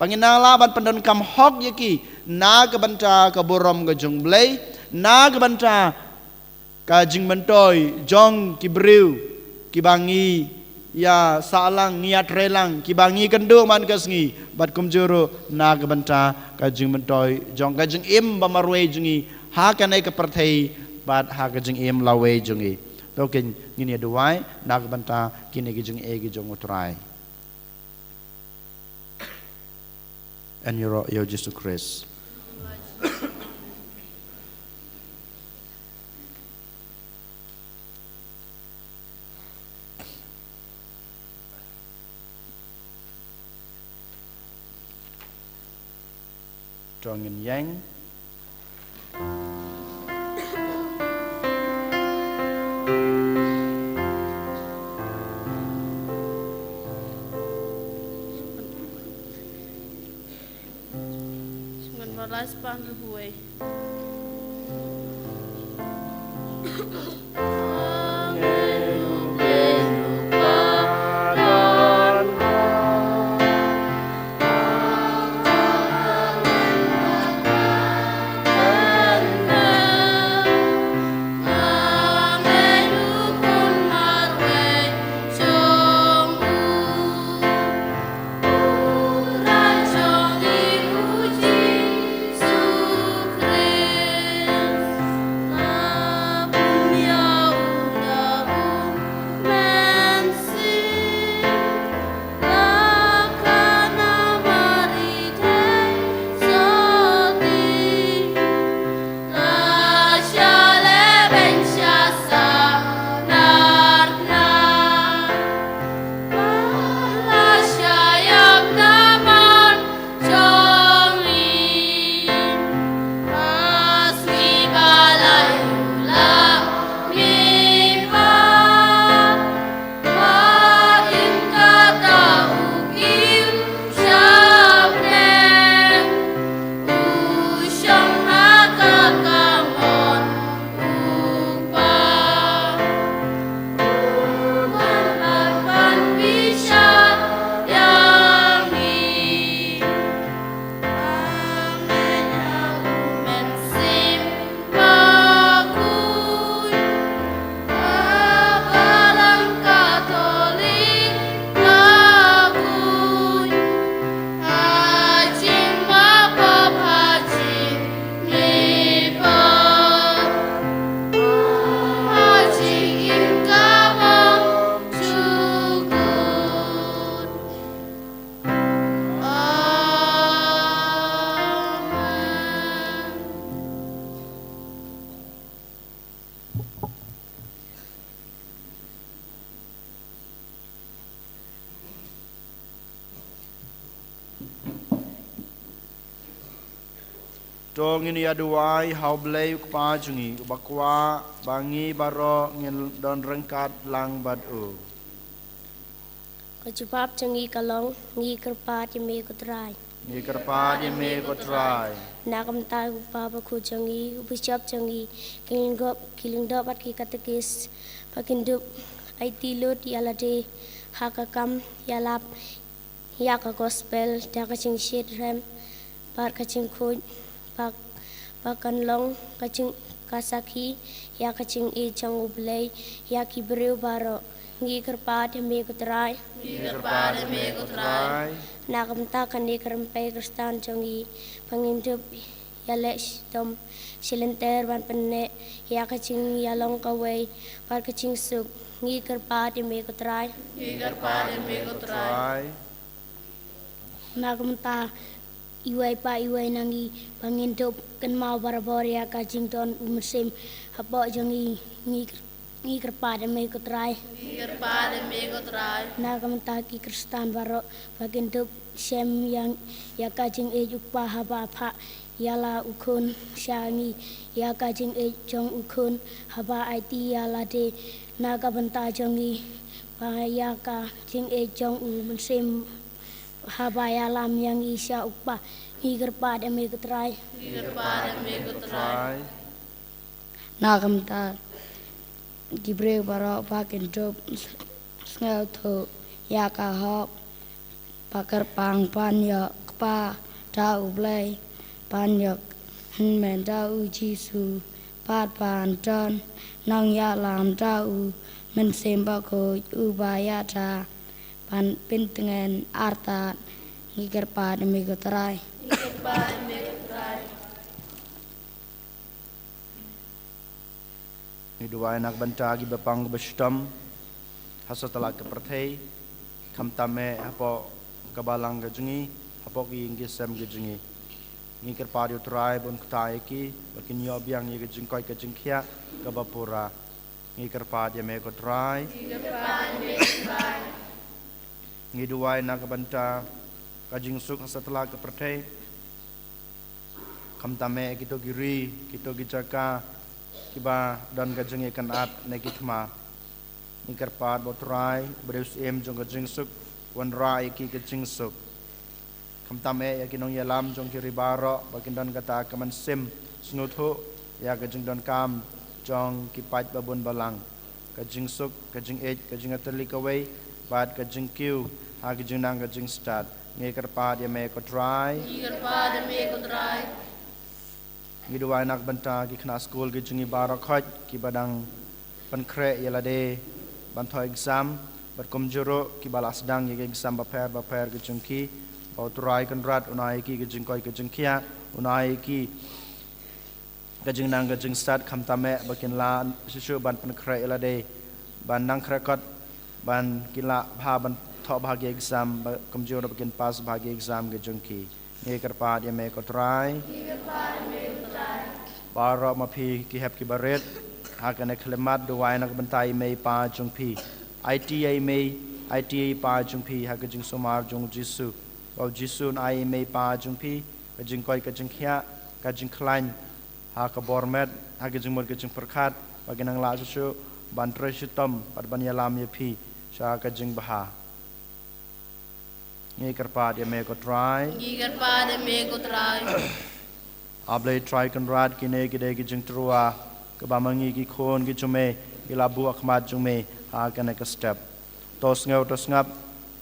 ba ngi nang lah ban pyndonkam hok ïa ki na ka bynta ka burom ka jong U Blei, na ka bynta ka jingmyntoi jong ki briew kiba ngi ïa sah lang, ngi ïa trei lang, kiba ngi kynduh man ka sngi, bad kumjuh ruh na ka bynta ka jingmyntoi jong ka jingim ba marwei jong ngi ha kane ka pyrthei bad ha ka jingim lawei jong ngi. To kein ngin ïa duwai na ka bynta kine ki jingeh ki jong U Trai. Yn ïaroh ïa U Jisu Khrist. To ngin ïeng. Ngan balas pan rubuai. To ngin ïa duwai ha U Blei U Kpa jong ngi, uba kwah ba ngi baroh ngin don ryngkat lang bad u. Ka jubab jong ngi ka long, ngi kyrpad ïa me ko Trai. Ngi kyrpad ïa me ko Trai. Na ka bynta u Kpa bakhuid jong ngi, u bishop jong ngi, ki lyngdoh, ki lyngdoh bad ki katekis, ba kin dup aiti lut ïa lade ha ka kam ïalap ïa ka gospel da ka jingshitrhem bad ka jingkhuid, ba, ba kan long ka jing ka sakhi ïa ka jingïeit jong U Blei ïa ki briew baroh. Ngi kyrpad ïa me ko Trai. Ngi kyrpad ïa me ko Trai. Na ka bynta kane ka rympei Khristan jong ngi, ba ngin dup ïaleh shitom shilynter ban pynneh ïa ka jingïalong kawei bad ka jingsuk, ngi kyrpad ïa me ko Trai. Ngi kyrpad ïa me ko Trai. Na ka bynta iwei pa iwei na ngi, ba ngin dup kynmaw barabor ïa ka jingdon U Mynsiem hapoh jong ngi, ngi kyr-, ngi kyrpad ïa me ko Trai. Ngi kyrpad ïa me ko Trai. Na ka bynta ki Khristan baroh, ba kin dup shem ïa, ïa ka jingïeit U Kpa haba phah ïa la U Khun sha ngi, ïa ka jingïeit jong U Khun haba aiti ïa lade. Na ka bynta jong ngi, ba ïa ka jingïeit jong U Mynsiem haba ïalam ïa ngi sha U Kpa, ngi kyrpad ïa me ko Trai. Ngi kyrpad ïa me ko Trai. Na ka bynta ki briew baroh, ba kin dup sngewthuh ïa ka hok, ba kyrpang ban ïoh kpa da U Blei, ban ïoh hynmen da U Jisu, bad ban don nongïalam da U Mynsiem Bakhuid uba ïada ban pyntngen artat. Ngi kyrpad ïa me ko Trai. Ngi kyrpad ïa me ko Trai. Ngi duwai na ka bynta ki bapang ki bashitom ha satlak ka pyrthei, khamtam eh hapoh ka balang ka jong ngi, hapoh ki ïing ki sem ki jong ngi. Ngi kyrpad ïa U Trai ba un kta ïa ki, ba kin ïoh biang ïa ka jingkoit ka jingkhiah kaba pura. Ngi kyrpad ïa me ko Trai. Ngi kyrpad ïa me ko Trai. Ngi duwai na ka bynta ka jingsuk ha satlak ka pyrthei, khamtam eh kito ki ri, kito ki jaka kiba don ka jingïakynad ne ki thma. Ngi kyrpad ba U Trai, ba dei U Syiem jong ka jingsuk, wanrah ïa ki ka jingsuk. Khamtam eh ïa ki nongïalam jong ki ri baroh, ba kin don kata ka mynsiem sngewthuh ïa ka jingdonkam jong ki paid babun balang, ka jingsuk, ka jingïeit, ka jingïatylli kawei bad ka jingkiew ha ka jingnang ka jingstad. Ngi kyrpad ïa me ko Trai. Ngi kyrpad ïa me ko Trai. Ngi duwai na ka bynta ki khynnah skul ki jong ngi baroh khoit, kiba dang pynkhreh ïa lade ban thoh exam, bad kumjuh ruh kiba la sdang ïa ki exam bapher bapher ki jong ki, ba U Trai Kynrad un ai ïa ki ka jingkoit ka jingkhiah, un ai ïa ki ka jingnang ka jingstad, khamtam eh ba kin lah shuh shuh ban pynkhreh ïa lade, ban nang khreh kot, ban kin lah bha ban thoh bha ki exam, ba kumjuh ruh ba kin pass bha ki exam ki jong ki. Ngi kyrpad ïa me ko Trai. Ngi kyrpad ïa me ko Trai. Baroh ma phi ki hep kiba rit ha kane ka khyllipmat, duwai na ka bynta ïa i mei i pa jong phi. Aiti ïa i mei, aiti ïa i pa jong phi ha ka jingsumar jong U Jisu. Ba U Jisu un ai ïa i mei i pa jong phi ka jingkoit ka jingkhiah, ka jingkhlaiñ ha ka bor met, ha ka jingmut ka jingpyrkhat, ba kin nang lah shuh shuh ban trei shitom bad ban ïalam ïa phi sha ka jingbha. Ngi kyrpad ïa me ko Trai. Ngi kyrpad ïa me ko Trai. A Blei Trai Kynrad, kine ki dei ki jingtyrwa kiba ma ngi ki khun ki jong me ki la buh ha khmat jong me ha kane ka step. To sngew, to sngap,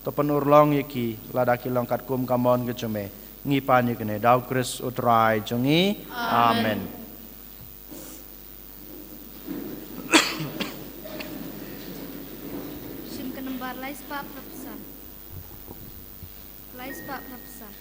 to pynurlong ïa ki lada ki long katkum ka mon ka jong me. Ngi pan ïa kine da U Khrist U Trai jong ngi. Amen. Amen. Shim ka nambar lai spah phra phew san. Lai spah phra phew san.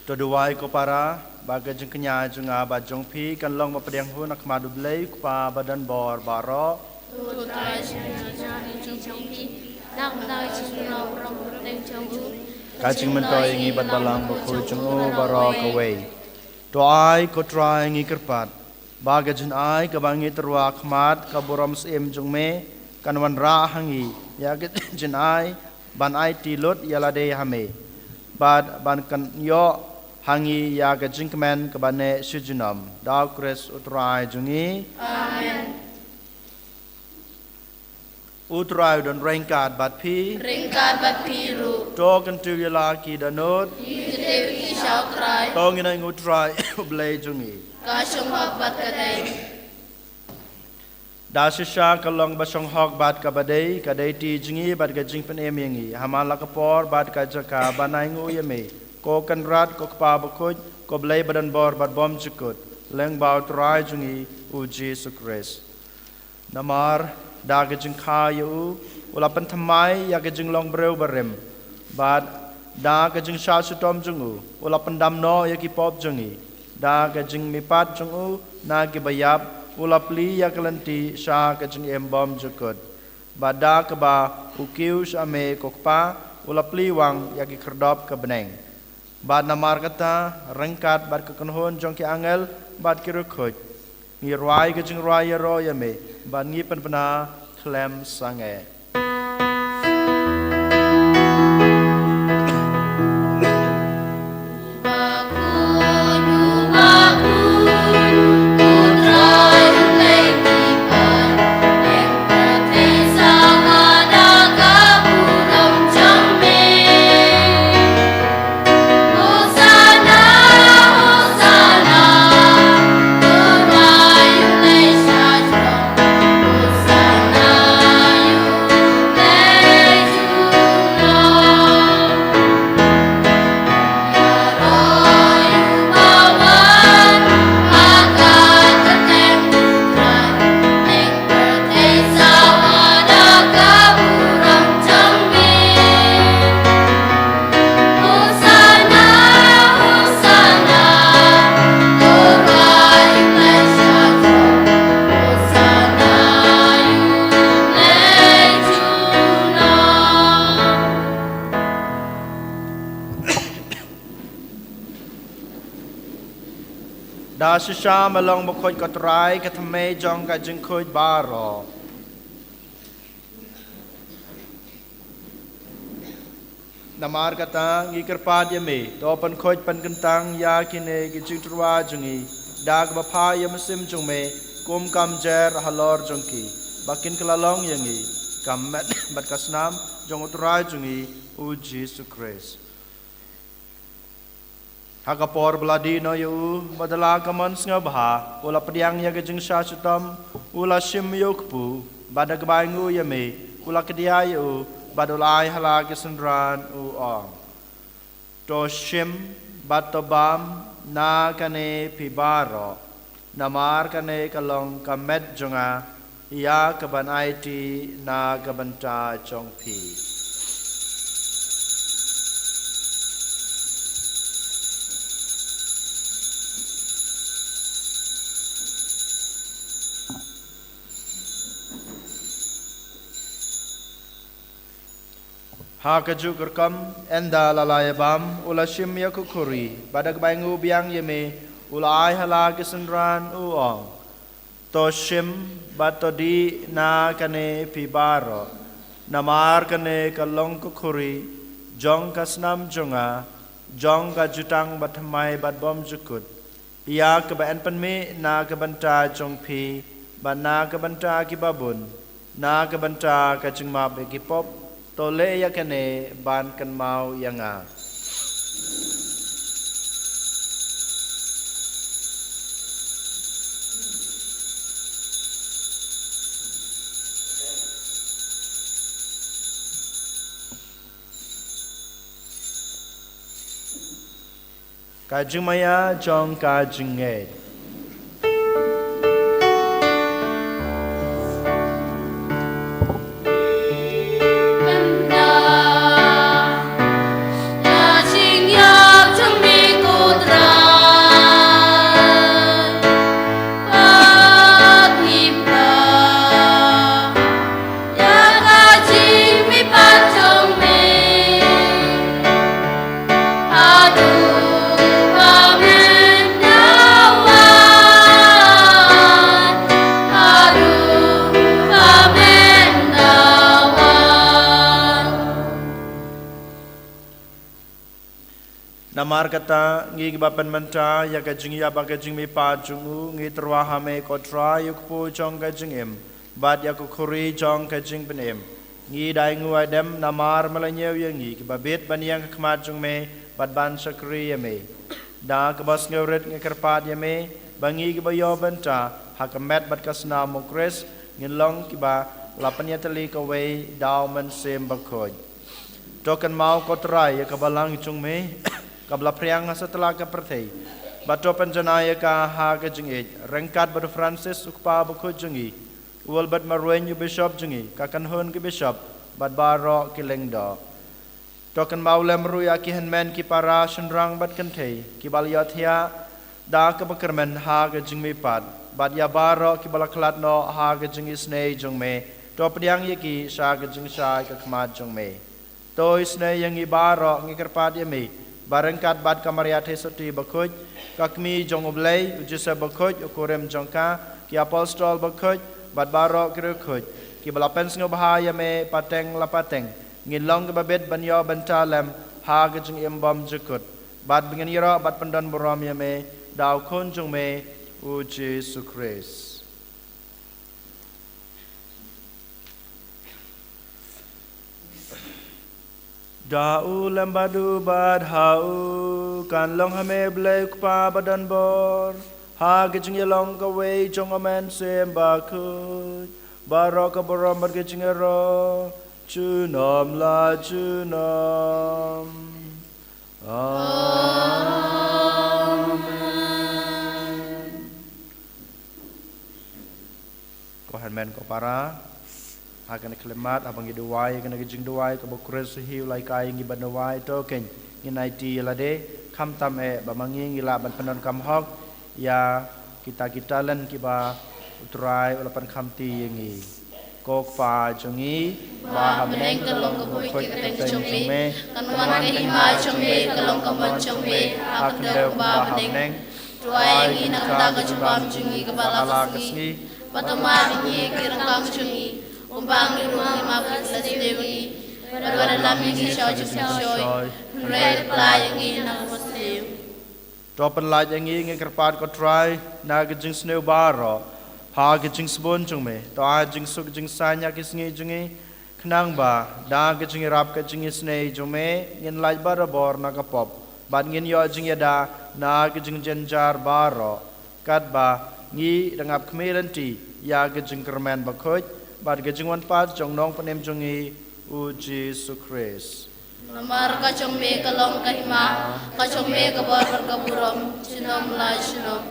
To duwai ko para, ba ka jingkñia jong nga bad jong phi kan long ba pdiang hun ha khmat U Blei U Kpa badonbor baroh. Ka jingmyntoi ïa ngi bad Balang Bakhuid jong u baroh kawei. To ai ko Trai, ngi kyrpad, ba ka jingai kaba ngi tyrwa ha khmat ka burom syiem jong me kan wanrah ha ngi ïa ka jingai ban aiti lut ïa lade ha me, bad ban kynjoh ha ngi ïa ka jingkmen kaba neh shi junom. Da U Khrist U Trai jong ngi. Amen. U Trai u don ryngkat bad phi. Ryngkat bad phi ruh. To kyntiew ïa la ki dohnud. Kyntiew ïa ki sha U Trai. To ngin ai ïa U Trai U Blei jong ngi. Ka shong hok bad ka dei. Da shisha ka long ba shong hok bad kaba dei, ka dei ti jong ngi bad ka jingpynim ïa ngi ha man la ka por bad ka jaka ban ai nguh ïa me, ko Kynrad, ko Kpa Bakhuid, ko Blei badonbor bad bymjukut, lyngba U Trai jong ngi U Jisu Khrist. Namar da ka jingkha ïa u, u la pynthymmai ïa ka jinglong briew barim, bad da ka jingshah shitom jong u, u la pyndam noh ïa ki pop jong ngi. Da ka jingmihpat jong u na ki baïap, u la plie ïa ka lynti sha ka jingim bymjukut. Bad da kaba u kiew sha me ko Kpa, u la plie wang ïa ki khyrdop ka bneng. Bad namar kata, ryngkat bad ka kynhun jong ki angel bad ki riewkhuid, ngi rwai ka jingrwai ïaroh ïa me, bad ngi pynbna khlem sangeh. Da shisha me long bakhuid ko Trai, ka thymmei jong ka jingkhuid baroh. Namar kata ngi kyrpad ïa me, to pynkhuid pynkyntang ïa kine ki jingtyrwa jong ngi da kaba phah ïa u mynsiem jong me kum ka mjer halor jong ki, ba kin kylla long ïa ngi ka met bad ka snam jong U Trai jong ngi U Jisu Khrist. Ha ka por ba la dih noh ïa u, bad da la ka mon sngewbha, u la pdiang ïa ka jingshah shitom, u la shim ïa u kpu, bad da kaba ainguh ïa me, u la kdiah ïa u, bad u la ai ha la ki synran, u ong: To shim bad to bam na kane phi baroh, namar kane ka long ka met jong nga, ïa kaban aiti na ka bynta jong phi. Ha kajuh ka rukom, ynda la la ïa bam, u la shim ïa ka khuri, bad da kaba ainguh biang ïa me, u la ai ha la ki synran, u ong: To shim bad to dih na kane phi baroh, namar kane ka long ka khuri jong ka snam jong nga, jong ka jutang bathymmai bad bymjukut, ïa kaba yn pynmih na ka bynta jong phi bad na ka bynta kiba bun, na ka bynta ka jingmap ïa ki pop. To leh ïa kane ban kynmaw ïa nga. Ka jingmaïa jong ka jingngeit. Namar kata, ngi kiba pynmynta ïa ka jingïap bad ka jingmihpat jong u, ngi tyrwa ha me ko Trai, ïa u kpu jong ka jingim bad ïa ka khuri jong ka jingpynim. Ngi da ainguh aidem namar me la ñiew ïa ngi kiba bit ban ïeng ha khmat jong me bad ban shakri ïa me. Da kaba sngewrit ngi kyrpad ïa me ba ngi kiba ïoh bynta ha ka met bad ka snam u Khrist, ngin long kiba la pynïatylli kawei da u Mynsiem Bakhuid. To kynmaw ko Trai ïa ka balang jong me kaba la phriang ha satlak ka pyrthei, bad to pynjanai ïa ka ha ka jingïeit, ryngkat bad u Francis u kpa bakhuid jong ngi, u Albert Marwein u bishop jong ngi, ka kynhun ki bishop bad baroh ki lyngdoh. To kynmaw lem ruh ïa ki hynmen ki para shynrang bad kynthei kiba la ïohthiah da kaba kyrmen ha ka jingmihpat, bad ïa baroh kiba la khlad noh ha ka jingisynei jong me, to pdiang ïa ki sha ka jingshai ka khmat jong me. To isynei ïa ngi baroh, ngi kyrpad ïa me ba ryngkat bad ka Maria Theisotti bakhuid, ka Kmie jong u Blei, u Joseph bakhuid, u kurim jong ka, ki apostol bakhuid bad baroh ki riewkhuid kiba la pynsngewbha ïa me pateng la pateng, ngin long kiba bit ban ïoh bynta lem ha ka jingim bymjukut, bad ba ngin ïaroh bad pyndonburom ïa me da u Khun jong me, u Jisu Khrist. Da u lem bad u bad ha u, kan long ha me Blei u Kpa badonbor, ha ka jingïalong kawei jong u Mynsiem Bakhuid, baroh ka burom bad ka jingïaroh junom la junom. Amen. Ko hynmen ko para, ha kane ka khyllipmat haba ngi duwai, kane ka jingduwai kaba u Khrist hi u la hikai ïa ngi ban duwai, to kein ngin aiti ïa lade, khamtam eh ba ma ngi ngi lah ban pyndonkam hok ïa kita ki talent kiba u Trai u la pynkhamti ïa ngi. Ko Kpa jong ngi ba ha bneng, ka long ka khuid ka kyrteng jong me, kan wan ka hima jong me, ka long ka mon jong me ha ka khyndew kumba ha bneng. Duwai ïa ngi na ka bynta ka jingbam jong ngi kaba la ka sngi, bad to map ïa ngi ki ryngkang jong ngi, kumba ngi ruh ngi map ïa kito kiba la sniew ïa ngi, bad wat lam ïa ngi sha ka jingshoi, hynrei to pynlait ïa ngi na kaba sniew. To pynlait ïa ngi, ngi kyrpad ko Trai, na ka jingsniew baroh, ha ka jingsbun jong me, to ai jingsuk jingsaiñ ha ki sngi jong ngi, khnang ba da ka jingïarap ka jingisynei jong me ngin lait barabor na ka pop, bad ngin ïoh jingïada na ka jingjynjar baroh, katba ngi dang ap khmih lynti ïa ka jingkyrmen bakhuid bad ka jingwan pat jong u Nongpynim jong ngi, u Jisu Khrist. Namar ka jong me ka long ka hima, ka jong me ka bor bad ka burom junom la junom.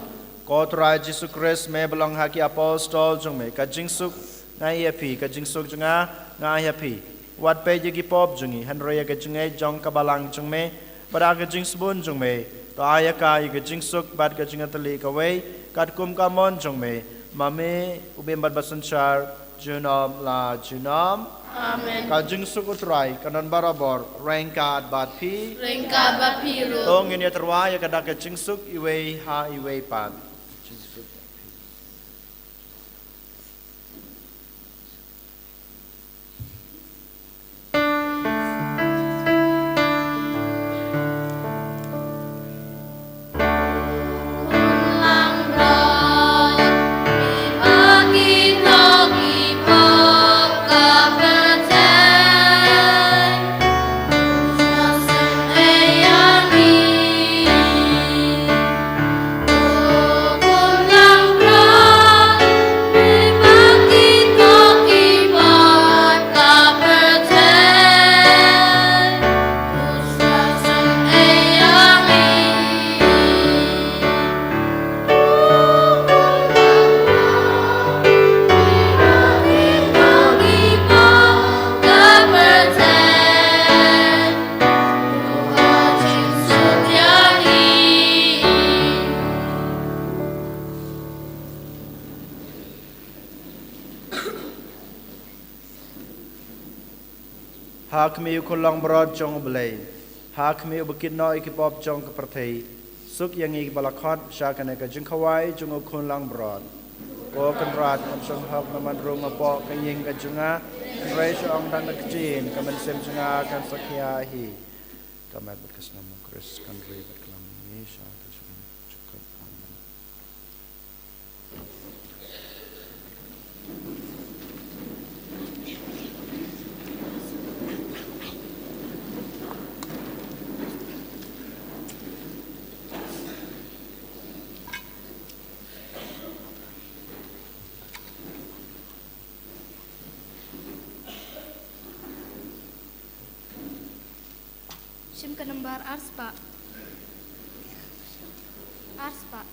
Ko Trai Jisu Khrist, me ba la ong ha ki apostol jong me, ka jingsuk nga ai ïa phi, ka jingsuk jong nga nga ai ïa phi. Wat peit ïa ki pop jong ngi, hynrei ïa ka jingngeit jong ka balang jong me, bad da ka jingsbun jong me, to ai ïa ka ïa ka jingsuk bad ka jingïatylli kawei, katkum ka mon jong me, ma me, u bym bad ba synshar junom la junom. Amen. Ka jingsuk u Trai kan don barabor ryngkat bad phi. Ryngkat bad phi ruh. To ngin ïatyrwa ïa ka da ka jingsuk iwei ha iwei pat. Ha khmih u Khun langbrot jong U Blei, ha khmih uba kit noh ïa ki pop jong ka pyrthei, suk ïa ngi kiba la khot sha kane ka jingkhawai jong u Khun langbrot. Ko Kynrad, ngam shong hok namar ba nga pop ka ïing ka jong nga, hynrei shu ong tang da ka ktien, ka mynsiem jong nga kan sakhia hi. Ka met bad ka snam. Khrist kan ri bad klam ïa ngi sha ka jingim jukut. Amen. Shim ka nambar ar spah. Ar spah.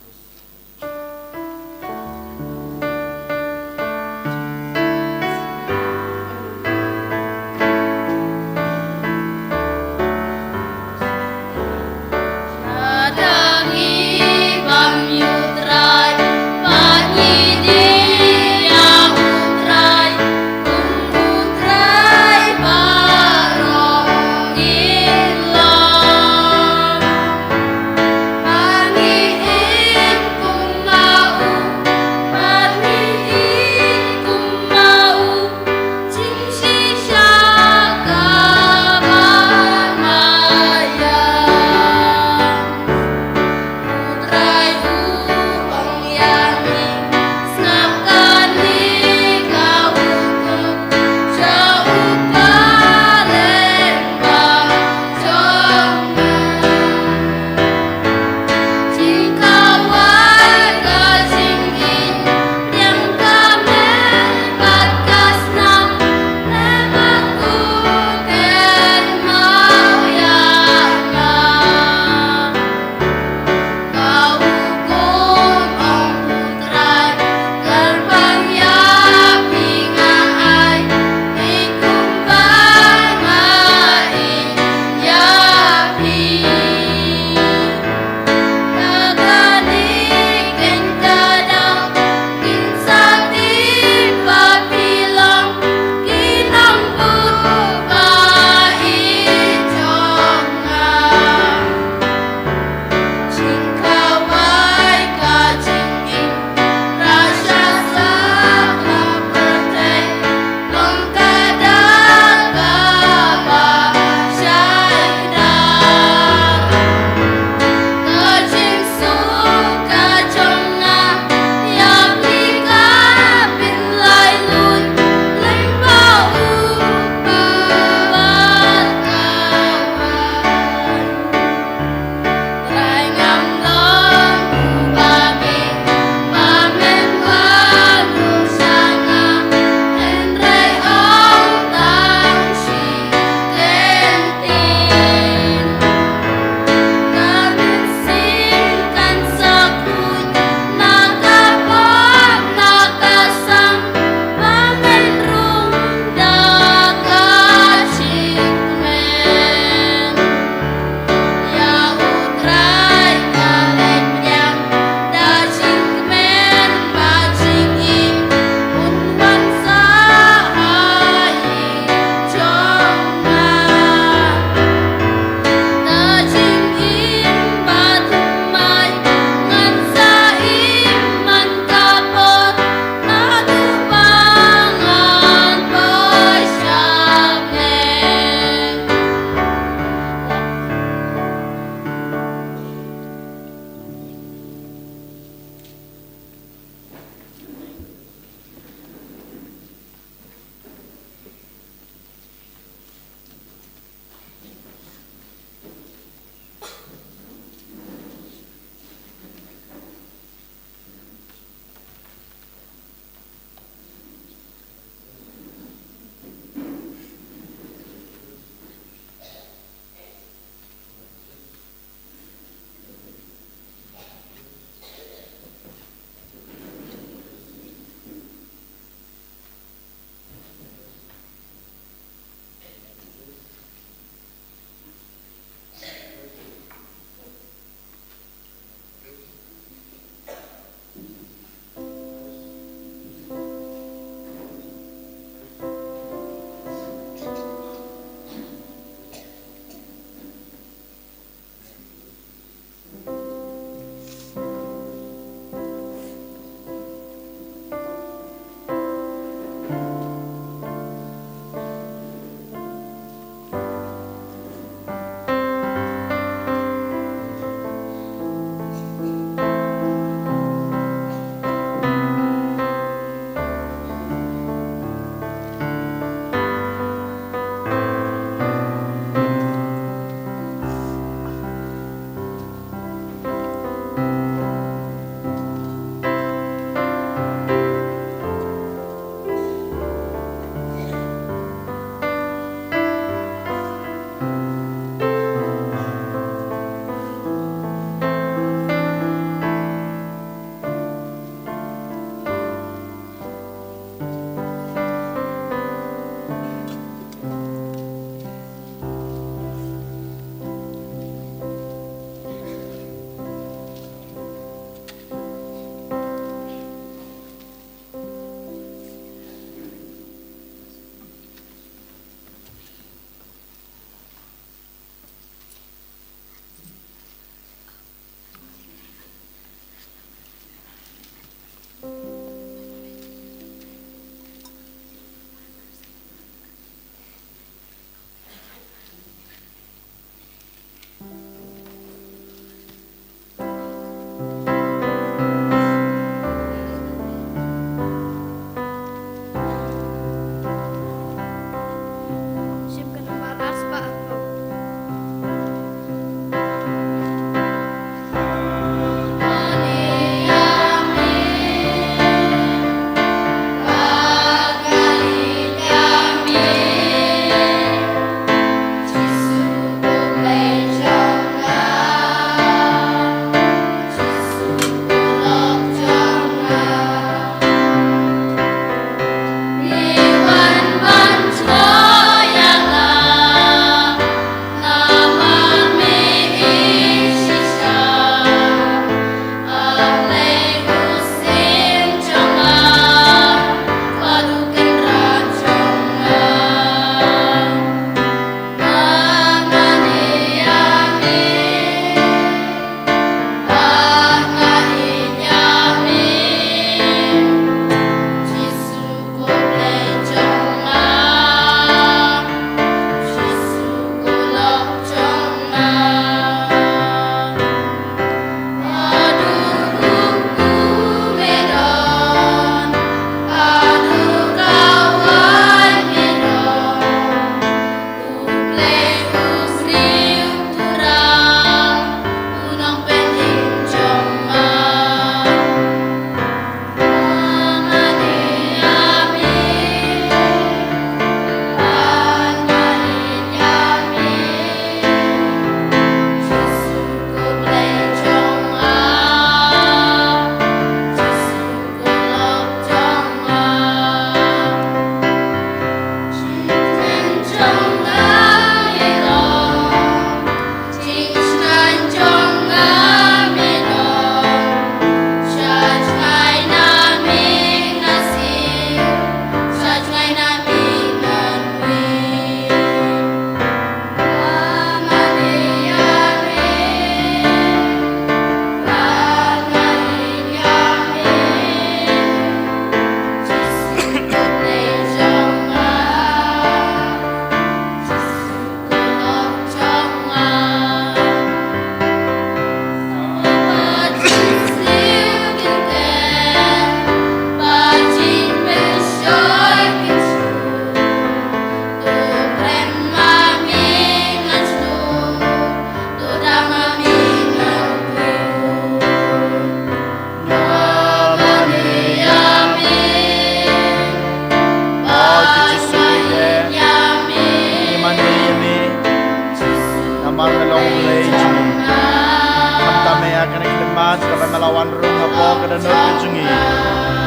Mat, kaba me la wan rung hapoh ka dohnud ka jong ngi.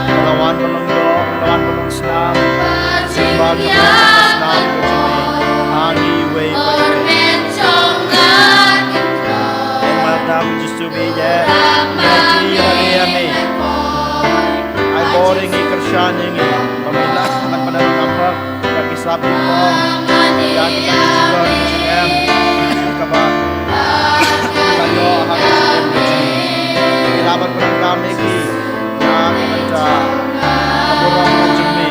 Me la wan ban long doh, me la wan ban long snam. Ba ka snam ka jong ngi ha ngi iwei pa iwei. Ïa ma tam Jisu ba ïeit, ïa ki ïa ngi. Ai bor ïa ngi, kyrshan ïa ngi. Ba ngin lah ban pyndonkam bha ïa ki sap ki pang, ïa kita ki jingkyrkhu jingem kaba ka ïoh ha ka jingim ka jong ngi. Ngi lah ban pyndonkam ïa ki na ka bynta ka burom ka jong ngi,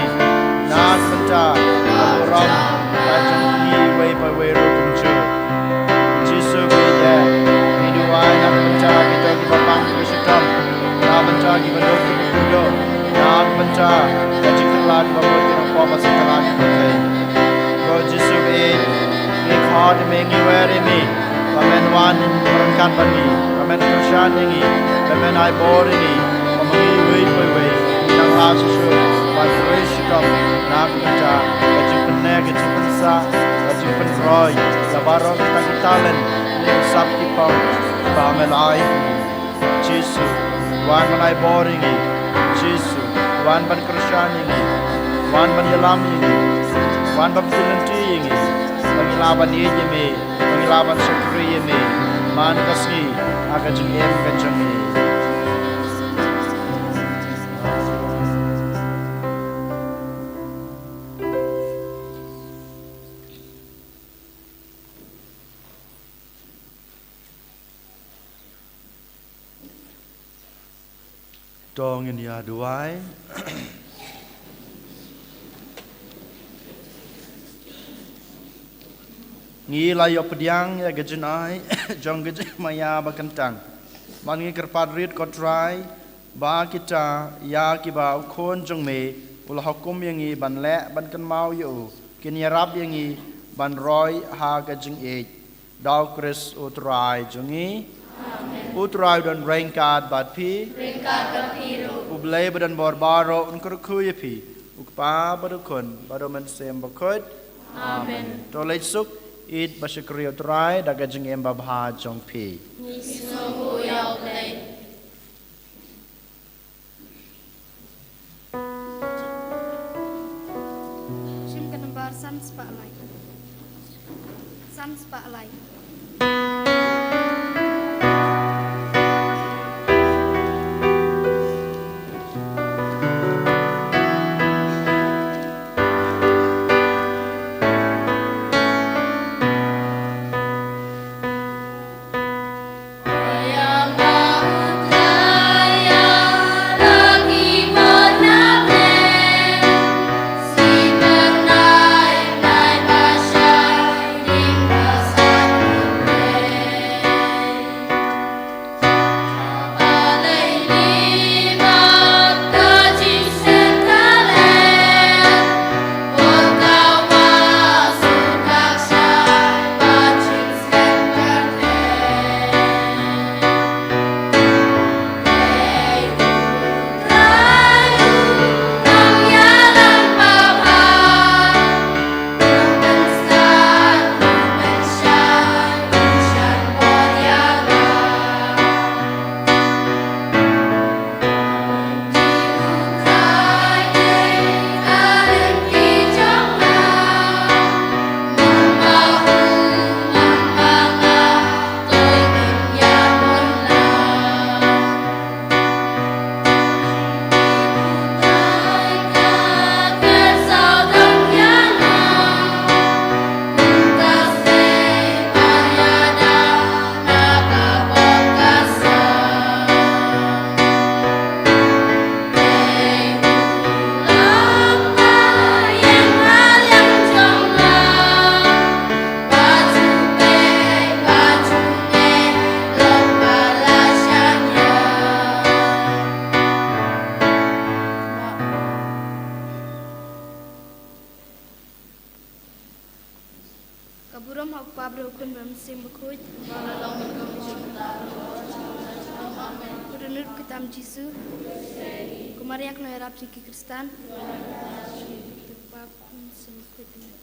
na ka bynta ka burom ka jong ngi iwei pa iwei ruh kumjuh. Jisu ba ïeit, ngi duwai na ka bynta kita kiba pang kiba shitom, na ka bynta kiba duk kiba khuid, na ka bynta ka jingkylla kaba mut ki nongpop ba sngewtynnat ki pyrthei. Ko Jisu ba ïeit, ngi khot ïa me, ngi wer ïa me ba men wan ryngkat bad ngi, ba men kyrshan ïa ngi, ba men ai bor ïa ngi, ba ma ngi iwei pa iwei ngi nang lah shuh shuh ban roi shitom na ka bynta ka jingpyneh, ka jingpynsah, ka jingpynroi ïa baroh kita ki talent ne ki sap ki pang ba me la ai. Jisu, wan ban ai bor ïa ngi. Jisu, wan ban kyrshan ïa ngi. Wan ban ïalam ïa ngi. Wan ban pynlynti ïa ngi. Ba ngi lah ban ïeit ïa me, ba ngi lah ban shakri ïa me man ka sngi ha ka jingim ka jong ngi. To ngin ïa duwai. Ngi la ïoh pdiang ïa ka jingai jong ka jingmaïa ba kyntang. Bad ngi kyrpad rit ko Trai ba kita ïa kiba u Khun jong me u la hukum ïa ngi ban leh ban kynmaw ïa u, kin ïarap ïa ngi ban roi ha ka jingïeit. Da u Khrist u Trai jong ngi. Amen. U Trai u don ryngkat bad phi. Ryngkat bad phi ruh. U Blei ba don bor baroh un kyrkhu ïa phi. U Kpa bad u Khun bad u Mynsiem Bakhuid. Amen. To leit suk, ïeit ba shakri ïa u Trai da ka jingim babha jong phi. Ngi sngewnguh ïa u Blei. Shim ka nambar san spah lai. San spah lai. Ka burom ha u Kpa bad u Khun bad u Mynsiem Bakhuid. Amen. Ka dohnud ka tam Jisu. Ko Maria ka nongïarap jong ki Khristan. Ko Kpa, ko Khun, Mynsiem Bakhuid.